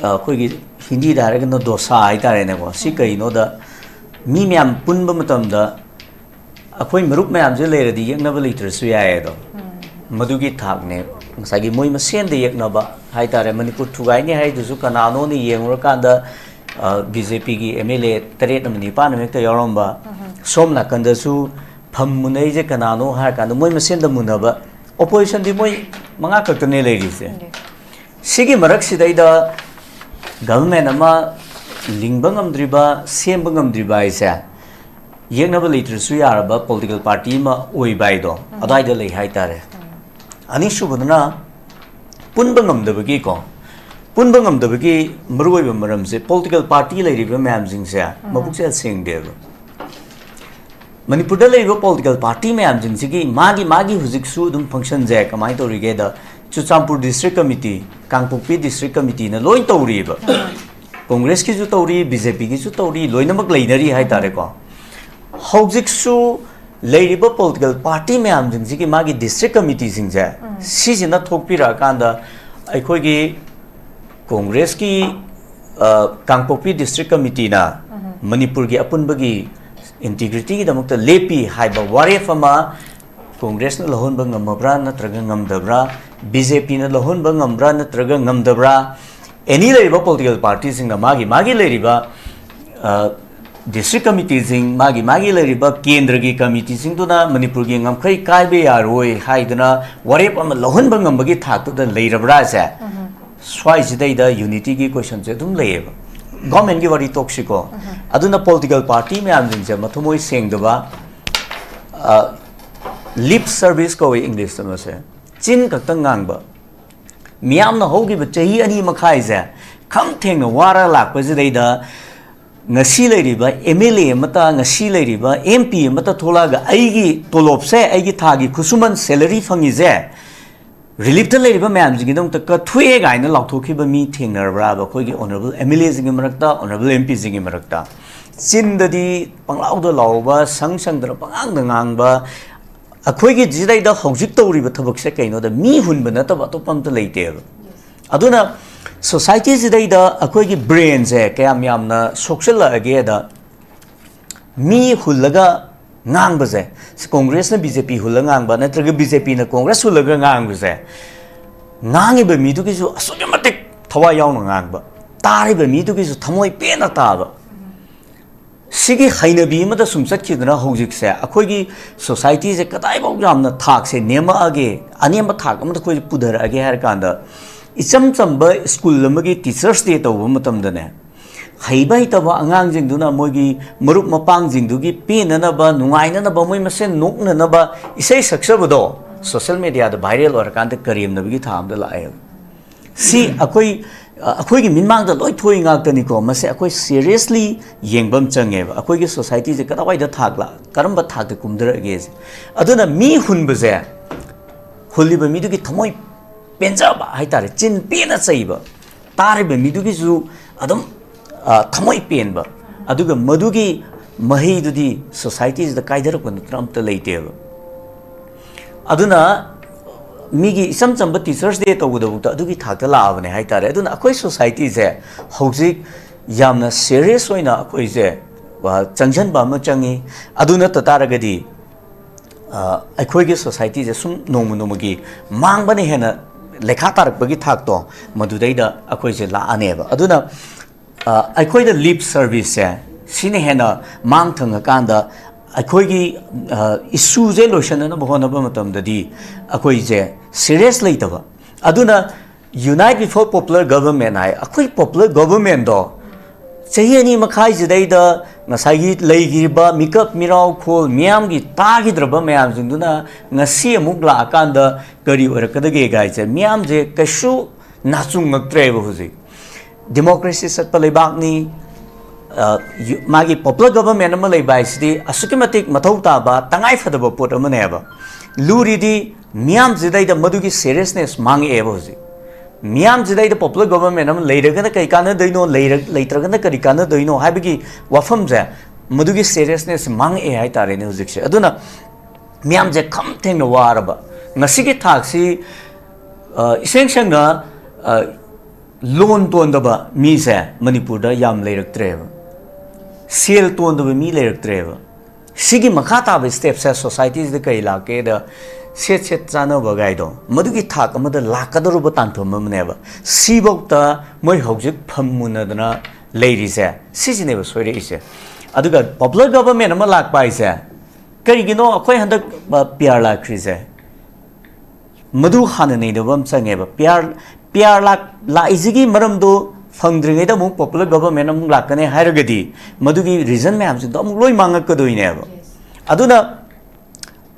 ꯑ, ꯑꯩꯈꯣꯏꯒꯤ ꯍꯤꯟꯗꯤꯗ ꯍꯥꯏꯔꯒꯅ ꯗꯣꯁꯥ ꯍꯥꯏꯇꯥꯔꯦꯅꯦꯀꯣ꯫ ꯁꯤ ꯀꯩꯅꯣꯗ, ꯃꯤ ꯃꯌꯥꯝ ꯄꯨꯟꯕ ꯃꯇꯝꯗ ꯑꯩꯈꯣꯏ ꯃꯔꯨꯞ ꯃꯌꯥꯝꯁꯦ ꯂꯩꯔꯗꯤ ꯌꯦꯛꯅꯕ ꯂꯩꯇ꯭ꯔꯁꯨ ꯌꯥꯏ ꯑꯗꯣ꯫ ꯃꯗꯨꯒꯤ ꯊꯥꯛꯅꯦ꯫ ꯉꯁꯥꯏꯒꯤ ꯃꯣꯏ ꯃꯁꯦꯟꯗ ꯌꯦꯛꯅꯕ ꯍꯥꯏꯇꯥꯔꯦ, ꯃꯅꯤꯄꯨꯔ ꯊꯨꯒꯥꯏꯅꯤ ꯍꯥꯏꯗꯨꯁꯨ ꯀꯅꯥꯅꯣꯅ ꯌꯦꯡꯉꯨꯔꯀꯥꯟꯗ, ꯑ, BJP ꯒꯤ MLA ꯇꯔꯦꯠ ꯑꯃ ꯅꯤꯄꯥꯟ ꯑꯃ ꯍꯦꯛꯇ ꯌꯥꯎꯔꯝꯕ꯫ ꯁꯣꯝ ꯅꯥꯀꯟꯗꯁꯨ ꯐꯝ ꯃꯨꯟꯅꯩꯁꯦ ꯀꯅꯥꯅꯣ ꯍꯥꯏꯔꯀꯥꯟꯗ ꯃꯣꯏ ꯃꯁꯦꯟꯗ ꯃꯨꯟꯅꯕ꯫ Opposition ꯗꯤ ꯃꯣꯏ ꯃꯉꯥ ꯈꯛꯇꯅꯦ ꯂꯩꯔꯤꯁꯦ꯫ ꯁꯤꯒꯤ ꯃꯔꯛꯁꯤꯗꯩꯗ government ꯑꯃ ꯂꯤꯡꯕ ꯉꯝꯗ꯭ꯔꯤꯕ, ꯁꯦꯝꯕ ꯉꯝꯗ꯭ꯔꯤꯕ ꯍꯥꯏꯁꯦ, ꯌꯦꯛꯅꯕ ꯂꯩꯇ꯭ꯔꯁꯨ ꯌꯥꯔꯕ political party ꯑꯃ ꯑꯣꯏꯕ ꯍꯥꯏꯗꯣ ꯑꯗꯨꯋꯥꯏꯗ ꯂꯩ ꯍꯥꯏꯇꯥꯔꯦ꯫ ꯑꯅꯤꯁꯨꯕꯗꯅ ꯄꯨꯟꯕ ꯉꯝꯗꯕꯒꯤꯀꯣ, ꯄꯨꯟꯕ ꯉꯝꯗꯕꯒꯤ ꯃꯔꯨꯑꯣꯏꯕ ꯃꯔꯝꯁꯦ, political party ꯂꯩꯔꯤꯕ ꯃꯌꯥꯝꯁꯤꯡꯁꯦ ꯃꯕꯨꯛꯁꯦ ꯁꯦꯡꯗꯦꯕ꯫ ꯃꯅꯤꯄꯨꯔꯗ ꯂꯩꯔꯤꯕ political party ꯃꯌꯥꯝꯁꯤꯡꯁꯤꯒꯤ ꯃꯥꯒꯤ, ꯃꯥꯒꯤ ꯍꯧꯖꯤꯛꯁꯨ ꯑꯗꯨꯝ function ꯁꯦ ꯀꯃꯥꯏꯅ ꯇꯧꯔꯤꯒꯦꯗ, ꯆꯨꯔꯆꯥꯟꯄꯨꯔ district committee, ꯀꯥꯡꯄꯣꯛꯄꯤ district committee ꯅ ꯂꯣꯏ ꯇꯧꯔꯤꯕ꯫ Congress ꯀꯤꯁꯨ ꯇꯧꯔꯤ, BJP ꯒꯤꯁꯨ ꯇꯧꯔꯤ, ꯂꯣꯏꯅꯃꯛ ꯂꯩꯅꯔꯤ ꯍꯥꯏꯇꯥꯔꯦꯀꯣ꯫ ꯍꯧꯖꯤꯛꯁꯨ ꯂꯩꯔꯤꯕ political party ꯃꯌꯥꯝꯁꯤꯡꯁꯤꯒꯤ ꯃꯥꯒꯤ district committee ꯁꯤꯡꯁꯦ, ꯁꯤꯁꯤꯅ ꯊꯣꯛꯄꯤꯔꯛꯑꯀꯥꯟꯗ ꯑꯩꯈꯣꯏꯒꯤ Congress ꯀꯤ, ꯑ, ꯀꯥꯡꯄꯣꯛꯄꯤ district committee ꯅ ꯃꯅꯤꯄꯨꯔꯒꯤ ꯑꯄꯨꯟꯕꯒꯤ integrity ꯒꯤꯗꯃꯛꯇ ꯂꯦꯞꯄꯤ ꯍꯥꯏꯕ ꯋꯥꯔꯦꯞ ꯑꯃ Congress ꯅ ꯂꯧꯍꯟꯕ ꯉꯝꯃꯕ꯭ꯔꯥ ꯅꯠꯇ꯭ꯔꯒ ꯉꯝꯗꯕ꯭ꯔꯥ, BJP ꯅ ꯂꯧꯍꯟꯕ ꯉꯝꯕ꯭ꯔꯥ ꯅꯠꯇ꯭ꯔꯒ ꯉꯝꯗꯕ꯭ꯔꯥ, any ꯂꯩꯔꯤꯕ political party ꯁꯤꯡꯅ ꯃꯥꯒꯤ, ꯃꯥꯒꯤ ꯂꯩꯔꯤꯕ, ꯑ, ꯗꯤꯁꯇ꯭ꯔꯤꯛ ꯀꯃꯤꯇꯤꯁꯤꯡ, ꯃꯥꯒꯤ ꯃꯥꯒꯤ ꯂꯩꯔꯤꯕ ꯀꯦꯟꯗ꯭ꯔꯒꯤ ꯀꯃꯤꯇꯤꯁꯤꯡꯗꯨꯅ ꯃꯅꯤꯄꯨꯔꯒꯤ ꯉꯝꯈꯩ ꯀꯥꯏꯕ ꯌꯥꯔꯣꯏ ꯍꯥꯏꯗꯅ ꯋꯥꯔꯦꯞ ꯑꯃ ꯂꯧꯍꯟꯕ ꯉꯝꯕꯒꯤ ꯊꯥꯛꯇꯨꯗ ꯂꯩꯔꯕ꯭ꯔꯥꯁꯦ, ꯁ꯭ꯋꯥꯏꯁꯤꯗꯩꯗ ꯌꯨꯅꯤꯇꯤꯒꯤ ꯀꯣꯏꯁꯟꯁꯦ ꯑꯗꯨꯝ ꯂꯩꯌꯦꯕ꯫ ꯒꯣꯔꯃꯦꯟꯒꯤ ꯋꯥꯔꯤ ꯇꯣꯛꯁꯤꯀꯣ꯫ ꯑꯗꯨꯅ ꯄꯣꯂꯤꯇꯤꯀꯦꯜ ꯄꯥꯔꯇꯤ ꯃꯌꯥꯝꯁꯤꯡꯁꯦ ꯃꯊꯃꯣꯏ ꯁꯦꯡꯗꯕ, ꯂꯤꯞ ꯁꯔꯚꯤꯁ ꯀꯧꯋꯦ ꯏꯪꯂꯤꯁꯇ ꯃꯁꯦ, ꯆꯤꯟ ꯈꯛꯇꯪ ꯉꯥꯡꯕ꯫ ꯃꯤꯌꯥꯝꯅ ꯍꯧꯈꯤꯕ ꯆꯍꯤ ꯑꯅꯤ ꯃꯈꯥꯏꯁꯦ ꯈꯝ ꯊꯦꯡꯅ ꯋꯥꯔ ꯂꯥꯛꯄꯁꯤꯗꯩꯗ ꯉꯁꯤ ꯂꯩꯔꯤꯕ ꯑꯦꯝ ꯑꯦꯜ ꯑꯦ ꯑꯃꯇ, ꯉꯁꯤ ꯂꯩꯔꯤꯕ ꯑꯦꯝ ꯄꯤ ꯑꯃꯇ ꯊꯣꯛꯂꯛꯑꯒ ꯑꯩꯒꯤ ꯇꯣꯂꯣꯞꯁꯦ, ꯑꯩꯒꯤ ꯊꯥꯒꯤ ꯈꯨꯠꯁꯨꯃꯟ ꯁꯦꯂꯔꯤ ꯐꯪꯉꯤꯁꯦ ꯔꯤꯂꯤꯐꯇ ꯂꯩꯔꯤꯕ ꯃꯌꯥꯝꯁꯤꯡꯒꯤꯗꯃꯛꯇ ꯀꯠꯊꯣꯛꯑꯦ ꯀꯥꯏꯅ ꯂꯥꯎꯊꯣꯛꯈꯤꯕ ꯃꯤ ꯊꯦꯡꯅꯔꯕ꯭ꯔꯥꯕ? ꯑꯩꯈꯣꯏꯒꯤ ꯑꯣꯅꯔꯦꯕꯜ ꯑꯦꯝ ꯑꯦꯜ ꯑꯦꯁꯤꯡꯒꯤ ꯃꯔꯛꯇ, ꯑꯣꯅꯔꯦꯕꯜ ꯑꯦꯝ ꯄꯤꯁꯤꯡꯒꯤ ꯃꯔꯛꯇ ꯆꯤꯟꯗꯗꯤ ꯄꯪꯂꯥꯎꯗ ꯂꯥꯎꯕ, ꯁꯪ ꯁꯪꯗꯅ ꯄꯉꯥꯡꯗ ꯉꯥꯡꯕ, ꯑꯩꯈꯣꯏꯒꯤ ꯁꯤꯗꯩꯗ ꯍꯧꯖꯤꯛ ꯇꯧꯔꯤꯕ ꯊꯕꯛꯁꯦ ꯀꯩꯅꯣꯗ ꯃꯤ ꯍꯨꯟꯕ ꯅꯠꯇꯕ ꯑꯇꯣꯞꯄ ꯑꯝꯇ ꯂꯩꯇꯦꯕ꯫ ꯑꯗꯨꯅ ꯁꯣꯁꯥꯏꯇꯤꯁꯤꯗꯩꯗ ꯑꯩꯈꯣꯏꯒꯤ ꯕ꯭ꯔꯦꯟꯁꯦ ꯀꯌꯥꯝ ꯌꯥꯝꯅ ꯁꯣꯛꯆꯤꯜꯂꯛꯑꯒꯦꯗ, ꯃꯤ ꯍꯨꯜꯂꯒ ꯉꯥꯡꯕꯁꯦ, ꯀꯣꯡꯒ꯭ꯔꯦꯁꯅ ꯕꯤ ꯖꯦ ꯄꯤ ꯍꯨꯜꯂꯒ ꯉꯥꯡꯕ ꯅꯠꯇ꯭ꯔꯒ ꯕꯤ ꯖꯦ ꯄꯤꯅ ꯀꯣꯡꯒ꯭ꯔꯦꯁ ꯍꯨꯜꯂꯒ ꯉꯥꯡꯕꯁꯦ, ꯉꯥꯡꯉꯤꯕ ꯃꯤꯗꯨꯒꯤꯁꯨ ꯑꯁꯨꯛꯀꯤ ꯃꯇꯤꯛ ꯊꯋꯥꯏ ꯌꯥꯎꯅ ꯉꯥꯡꯕ, ꯇꯥꯔꯤꯕ ꯃꯤꯗꯨꯒꯤꯁꯨ ꯊꯃꯣꯏ ꯄꯦꯟꯅ ꯇꯥꯕ, ꯁꯤꯒꯤ ꯍꯩꯅꯕꯤ ꯑꯃꯗ ꯁꯨꯝ ꯆꯠꯈꯤꯗꯅ ꯍꯧꯖꯤꯛꯁꯦ ꯑꯩꯈꯣꯏꯒꯤ ꯁꯣꯁꯥꯏꯇꯤꯁꯦ ꯀꯗꯥꯏꯐꯥꯎ ꯌꯥꯝꯅ ꯊꯥꯛꯁꯦ ꯅꯦꯝꯃꯛꯑꯒꯦ, ꯑꯅꯦꯝꯕ ꯊꯥꯛ ꯑꯃꯗ ꯑꯩꯈꯣꯏꯁꯦ ꯄꯨꯊꯔꯛꯑꯒꯦ ꯍꯥꯏꯔ ꯀꯥꯟꯗ, ꯏꯆꯝ ꯆꯝꯕ ꯁ꯭ꯀꯨꯜ ꯑꯃꯒꯤ ꯇꯤꯆꯔꯁ ꯗꯦ ꯇꯧꯕ ꯃꯇꯝꯗꯅꯦ, ꯍꯩꯕ ꯍꯩꯇꯕ ꯑꯉꯥꯡꯁꯤꯡꯗꯨꯅ ꯃꯣꯏꯒꯤ ꯃꯔꯨꯞ ꯃꯄꯥꯡꯁꯤꯡꯗꯨꯒꯤ ꯄꯦꯟꯅꯅꯕ, ꯅꯨꯡꯉꯥꯏꯅꯅꯕ, ꯃꯣꯏ ꯃꯁꯦꯟ ꯅꯣꯛꯅꯅꯕ ꯏꯁꯩ ꯁꯛꯆꯕꯗꯣ ꯁꯣꯁꯦꯜ ꯃꯦꯗꯤꯌꯥꯗ ꯚꯥꯏꯔꯦꯜ ꯑꯣꯏꯔꯀꯥꯟꯗ ꯀꯔꯦꯝꯅꯕꯒꯤ ꯊꯥꯛ ꯑꯃꯗ ꯂꯥꯛꯑꯦꯕ꯫ ꯁꯤ ꯑꯩꯈꯣꯏ, ꯑ, ꯑꯩꯈꯣꯏꯒꯤ ꯃꯤꯠꯃꯥꯡꯗ ꯂꯣꯏ ꯊꯣꯛꯏ ꯉꯥꯛꯇꯅꯤꯀꯣ꯫ ꯃꯁꯦ ꯑꯩꯈꯣꯏ ꯁꯤꯔꯤꯌꯁꯂꯤ ꯌꯦꯡꯕ ꯑꯃ ꯆꯪꯉꯦꯕ, ꯑꯩꯈꯣꯏꯒꯤ ꯁꯣꯁꯥꯏꯇꯤꯁꯦ ꯀꯗꯥꯏꯋꯥꯏꯗ ꯊꯥꯛꯂ-, ꯀꯔꯝꯕ ꯊꯥꯛꯇ ꯀꯨꯝꯊꯔꯛꯑꯒꯦꯁꯦ꯫ ꯑꯗꯨꯅ ꯃꯤ ꯍꯨꯟꯕꯁꯦ, ꯍꯨꯜꯂꯤꯕ ꯃꯤꯗꯨꯒꯤ ꯊꯃꯣꯏ ꯄꯦꯟꯖꯕ ꯍꯥꯏꯇꯥꯔꯦ, ꯆꯤꯟ ꯄꯦꯟꯅ ꯆꯩꯕ, ꯇꯥꯔꯤꯕ ꯃꯤꯗꯨꯒꯤꯁꯨ ꯑꯗꯨꯝ, ꯑ, ꯊꯃꯣꯏ ꯄꯦꯟꯕ, ꯑꯗꯨꯒ ꯃꯗꯨꯒꯤ ꯃꯍꯩꯗꯨꯗꯤ ꯁꯣꯁꯥꯏꯇꯤꯁꯤꯗ ꯀꯥꯏꯊꯔꯛꯄ ꯅꯠꯇꯅ ꯑꯝꯇ ꯂꯩꯇꯦꯕ꯫ ꯑꯗꯨꯅ ꯃꯤꯒꯤ ꯏꯆꯝ ꯆꯝꯕ ꯇꯤꯆꯔꯁ ꯗꯦ ꯇꯧꯕꯗꯐꯥꯎꯗ ꯑꯗꯨꯒꯤ ꯊꯥꯛꯇ ꯂꯥꯛꯑꯕꯅꯦ ꯍꯥꯏꯇꯥꯔꯦ꯫ ꯑꯗꯨꯅ ꯑꯩꯈꯣꯏ ꯁꯣꯁꯥꯏꯇꯤꯁꯦ ꯍꯧꯖꯤꯛ ꯌꯥꯝꯅ ꯁꯦꯔꯤꯌꯁ ꯑꯣꯏꯅ ꯑꯩꯈꯣꯏꯁꯦ, ꯑ, ꯆꯪꯁꯤꯟꯕ ꯑꯃ ꯆꯪꯉꯤ꯫ ꯑꯗꯨ ꯅꯠꯇ ꯇꯥꯔꯒꯗꯤ, ꯑ, ꯑꯩꯈꯣꯏꯒꯤ ꯁꯣꯁꯥꯏꯇꯤꯁꯦ ꯁꯨꯝ ꯅꯣꯡꯃ ꯅꯣꯡꯃꯒꯤ ꯃꯥꯡꯕꯅ ꯍꯦꯟꯅ ꯂꯩꯈꯥ ꯇꯥꯔꯛꯄꯒꯤ ꯊꯥꯛꯇꯣ, ꯃꯗꯨꯗꯩꯗ ꯑꯩꯈꯣꯏꯁꯦ ꯂꯥꯛꯑꯅꯦꯕ꯫ ꯑꯗꯨꯅ, ꯑ, ꯑꯩꯈꯣꯏꯗ ꯂꯤꯞ ꯁꯔꯚꯤꯁꯁꯦ ꯁꯤꯅ ꯍꯦꯟꯅ ꯃꯥꯡ ꯊꯪꯉꯀꯥꯟꯗ ꯑꯩꯈꯣꯏꯒꯤ ꯏꯁꯨꯁꯦ ꯂꯣꯏꯁꯤꯟꯅꯅꯕ ꯍꯣꯠꯅꯕ ꯃꯇꯝꯗꯗꯤ ꯑꯩꯈꯣꯏꯁꯦ ꯁꯤꯔꯤꯌꯁ ꯂꯩꯇꯕ꯫ ꯑꯗꯨꯅ unite before popular government ꯍꯥꯏ, ꯑꯩꯈꯣꯏ ꯄꯣꯄꯨꯂꯔ ꯒꯣꯕꯔꯃꯦꯟꯗꯣ ꯆꯍꯤ ꯑꯅꯤ ꯃꯈꯥꯏꯁꯤꯗꯩꯗ ꯉꯁꯥꯏꯒꯤ ꯂꯩꯈꯤꯕ ꯃꯤꯀꯞ ꯃꯤꯔꯥꯎ ꯈꯣꯜ ꯃꯤꯌꯥꯝꯒꯤ ꯇꯥꯈꯤꯗ꯭ꯔꯕ ꯃꯌꯥꯝꯁꯤꯡꯗꯨꯅ ꯉꯁꯤ ꯑꯃꯨꯛ ꯂꯥꯛꯑꯀꯥꯟꯗ ꯀꯔꯤ ꯑꯣꯏꯔꯛꯀꯗꯒꯦ ꯒꯥꯏꯁꯦ ꯃꯤꯌꯥꯝꯁꯦ ꯀꯩꯁꯨ ꯅꯥꯆꯨꯡꯉꯛꯇ꯭ꯔꯦꯕ ꯍꯧꯖꯤꯛ꯫ ꯗꯦꯃꯣꯀ꯭ꯔꯦꯁꯤ ꯆꯠꯄ ꯂꯩꯕꯥꯛꯅꯤ꯫ ꯑ, ꯌꯨ-, ꯃꯥꯒꯤ ꯄꯣꯄꯨꯂꯔ ꯒꯣꯕꯔꯃꯦꯟ ꯑꯃ ꯂꯩꯕ ꯍꯥꯏꯁꯤꯗꯤ ꯑꯁꯨꯛꯀꯤ ꯃꯇꯤꯛ ꯃꯊꯧ ꯇꯥꯕ ꯇꯉꯥꯏ ꯐꯗꯕ ꯄꯣꯠ ꯑꯃꯅꯦꯕ꯫ ꯂꯨꯔꯤꯗꯤ ꯃꯤꯌꯥꯝꯁꯤꯗꯩꯗ ꯃꯗꯨꯒꯤ ꯁꯦꯔꯤꯌꯁꯅꯦꯁ ꯃꯥꯡꯉꯛꯑꯦꯕ ꯍꯧꯖꯤꯛ꯫ ꯃꯤꯌꯥꯝꯁꯤꯗꯩꯗ ꯄꯣꯄꯨꯂꯔ ꯒꯣꯕꯔꯃꯦꯟ ꯑꯃ ꯂꯩꯔꯒꯅ ꯀꯔꯤ ꯀꯥꯟꯅꯗꯣꯏꯅꯣ, ꯂꯩꯔ-, ꯂꯩꯇ꯭ꯔꯒꯅ ꯀꯔꯤ ꯀꯥꯟꯅꯗꯣꯏꯅꯣ ꯍꯥꯏꯕꯒꯤ ꯋꯥꯐꯝꯁꯦ, ꯃꯗꯨꯒꯤ ꯁꯦꯔꯤꯌꯁꯅꯦꯁ ꯃꯥꯡꯉꯛꯑꯦ ꯍꯥꯏꯇꯥꯔꯦꯅꯦ ꯍꯧꯖꯤꯛꯁꯦ꯫ ꯑꯗꯨꯅ ꯃꯤꯌꯥꯝꯁꯦ ꯈꯝ ꯊꯦꯡꯅ ꯋꯥꯔꯕ꯫ ꯉꯁꯤꯒꯤ ꯊꯥꯛꯁꯤ, ꯑ, ꯏꯁꯦꯡ ꯁꯦꯡꯅ, ꯑ, ꯂꯣꯟ ꯇꯣꯟꯗꯕ ꯃꯤꯁꯦ ꯃꯅꯤꯄꯨꯔꯗ ꯌꯥꯝ ꯂꯩꯔꯛꯇ꯭ꯔꯦꯕ꯫ ꯁꯦꯜ ꯇꯣꯟꯗꯕ ꯃꯤ ꯂꯩꯔꯛꯇ꯭ꯔꯦꯕ꯫ ꯁꯤꯒꯤ ꯃꯈꯥ ꯇꯥꯕ ꯁ꯭ꯇꯦꯞꯁꯦ ꯁꯣꯁꯥꯏꯇꯤꯁꯤꯗ ꯀꯔꯤ ꯂꯥꯛꯀꯦꯗ, ꯁꯦꯠ ꯁꯦꯠ ꯆꯥꯅꯕ ꯒꯥꯏꯗꯣ, ꯃꯗꯨꯒꯤ ꯊꯥꯛ ꯑꯃꯗ ꯂꯥꯛꯀꯗꯧꯔꯕ ꯇꯥꯟꯐꯝ ꯑꯃꯅꯦꯕ꯫ ꯁꯤꯐꯧꯇ ꯃꯣꯏ ꯍꯧꯖꯤꯛ ꯐꯝ ꯃꯨꯟꯅꯗꯅ ꯂꯩꯔꯤꯁꯦ, ꯁꯤꯁꯤꯅꯦꯕ ꯁꯣꯏꯔꯛꯏꯁꯦ꯫ ꯑꯗꯨꯒ ꯄꯣꯄꯨꯂꯔ ꯒꯣꯕꯔꯃꯦꯟ ꯑꯃ ꯂꯥꯛꯄ ꯍꯥꯏꯁꯦ, ꯀꯔꯤꯒꯤꯅꯣ ꯑꯩꯈꯣꯏ ꯍꯟꯗꯛ, ꯑ, ꯄꯤ ꯑꯥꯔ ꯂꯥꯛꯈ꯭ꯔꯤꯁꯦ? ꯃꯗꯨ ꯍꯥꯟꯅ ꯅꯩꯅꯕ ꯑꯃ ꯆꯪꯉꯦꯕ꯫ ꯄꯤ ꯑꯥꯔ, ꯄꯤ ꯑꯥꯔ ꯂꯥꯛ-, ꯂꯥꯛꯏꯁꯤꯒꯤ ꯃꯔꯝꯗꯣ ꯐꯪꯗ꯭ꯔꯤꯉꯩꯗ ꯑꯃꯨꯛ ꯄꯣꯄꯨꯂꯔ ꯒꯣꯕꯔꯃꯦꯟ ꯑꯃꯨꯛ ꯂꯥꯛꯀꯅꯤ ꯍꯥꯏꯔꯒꯗꯤ ꯃꯗꯨꯒꯤ ꯔꯤꯖꯟ ꯃꯌꯥꯝꯁꯤꯡꯗꯣ ꯑꯃꯨꯛ ꯂꯣꯏ ꯃꯥꯡꯉꯛꯀꯗꯣꯏꯅꯦꯕ꯫ ꯑꯗꯨꯅ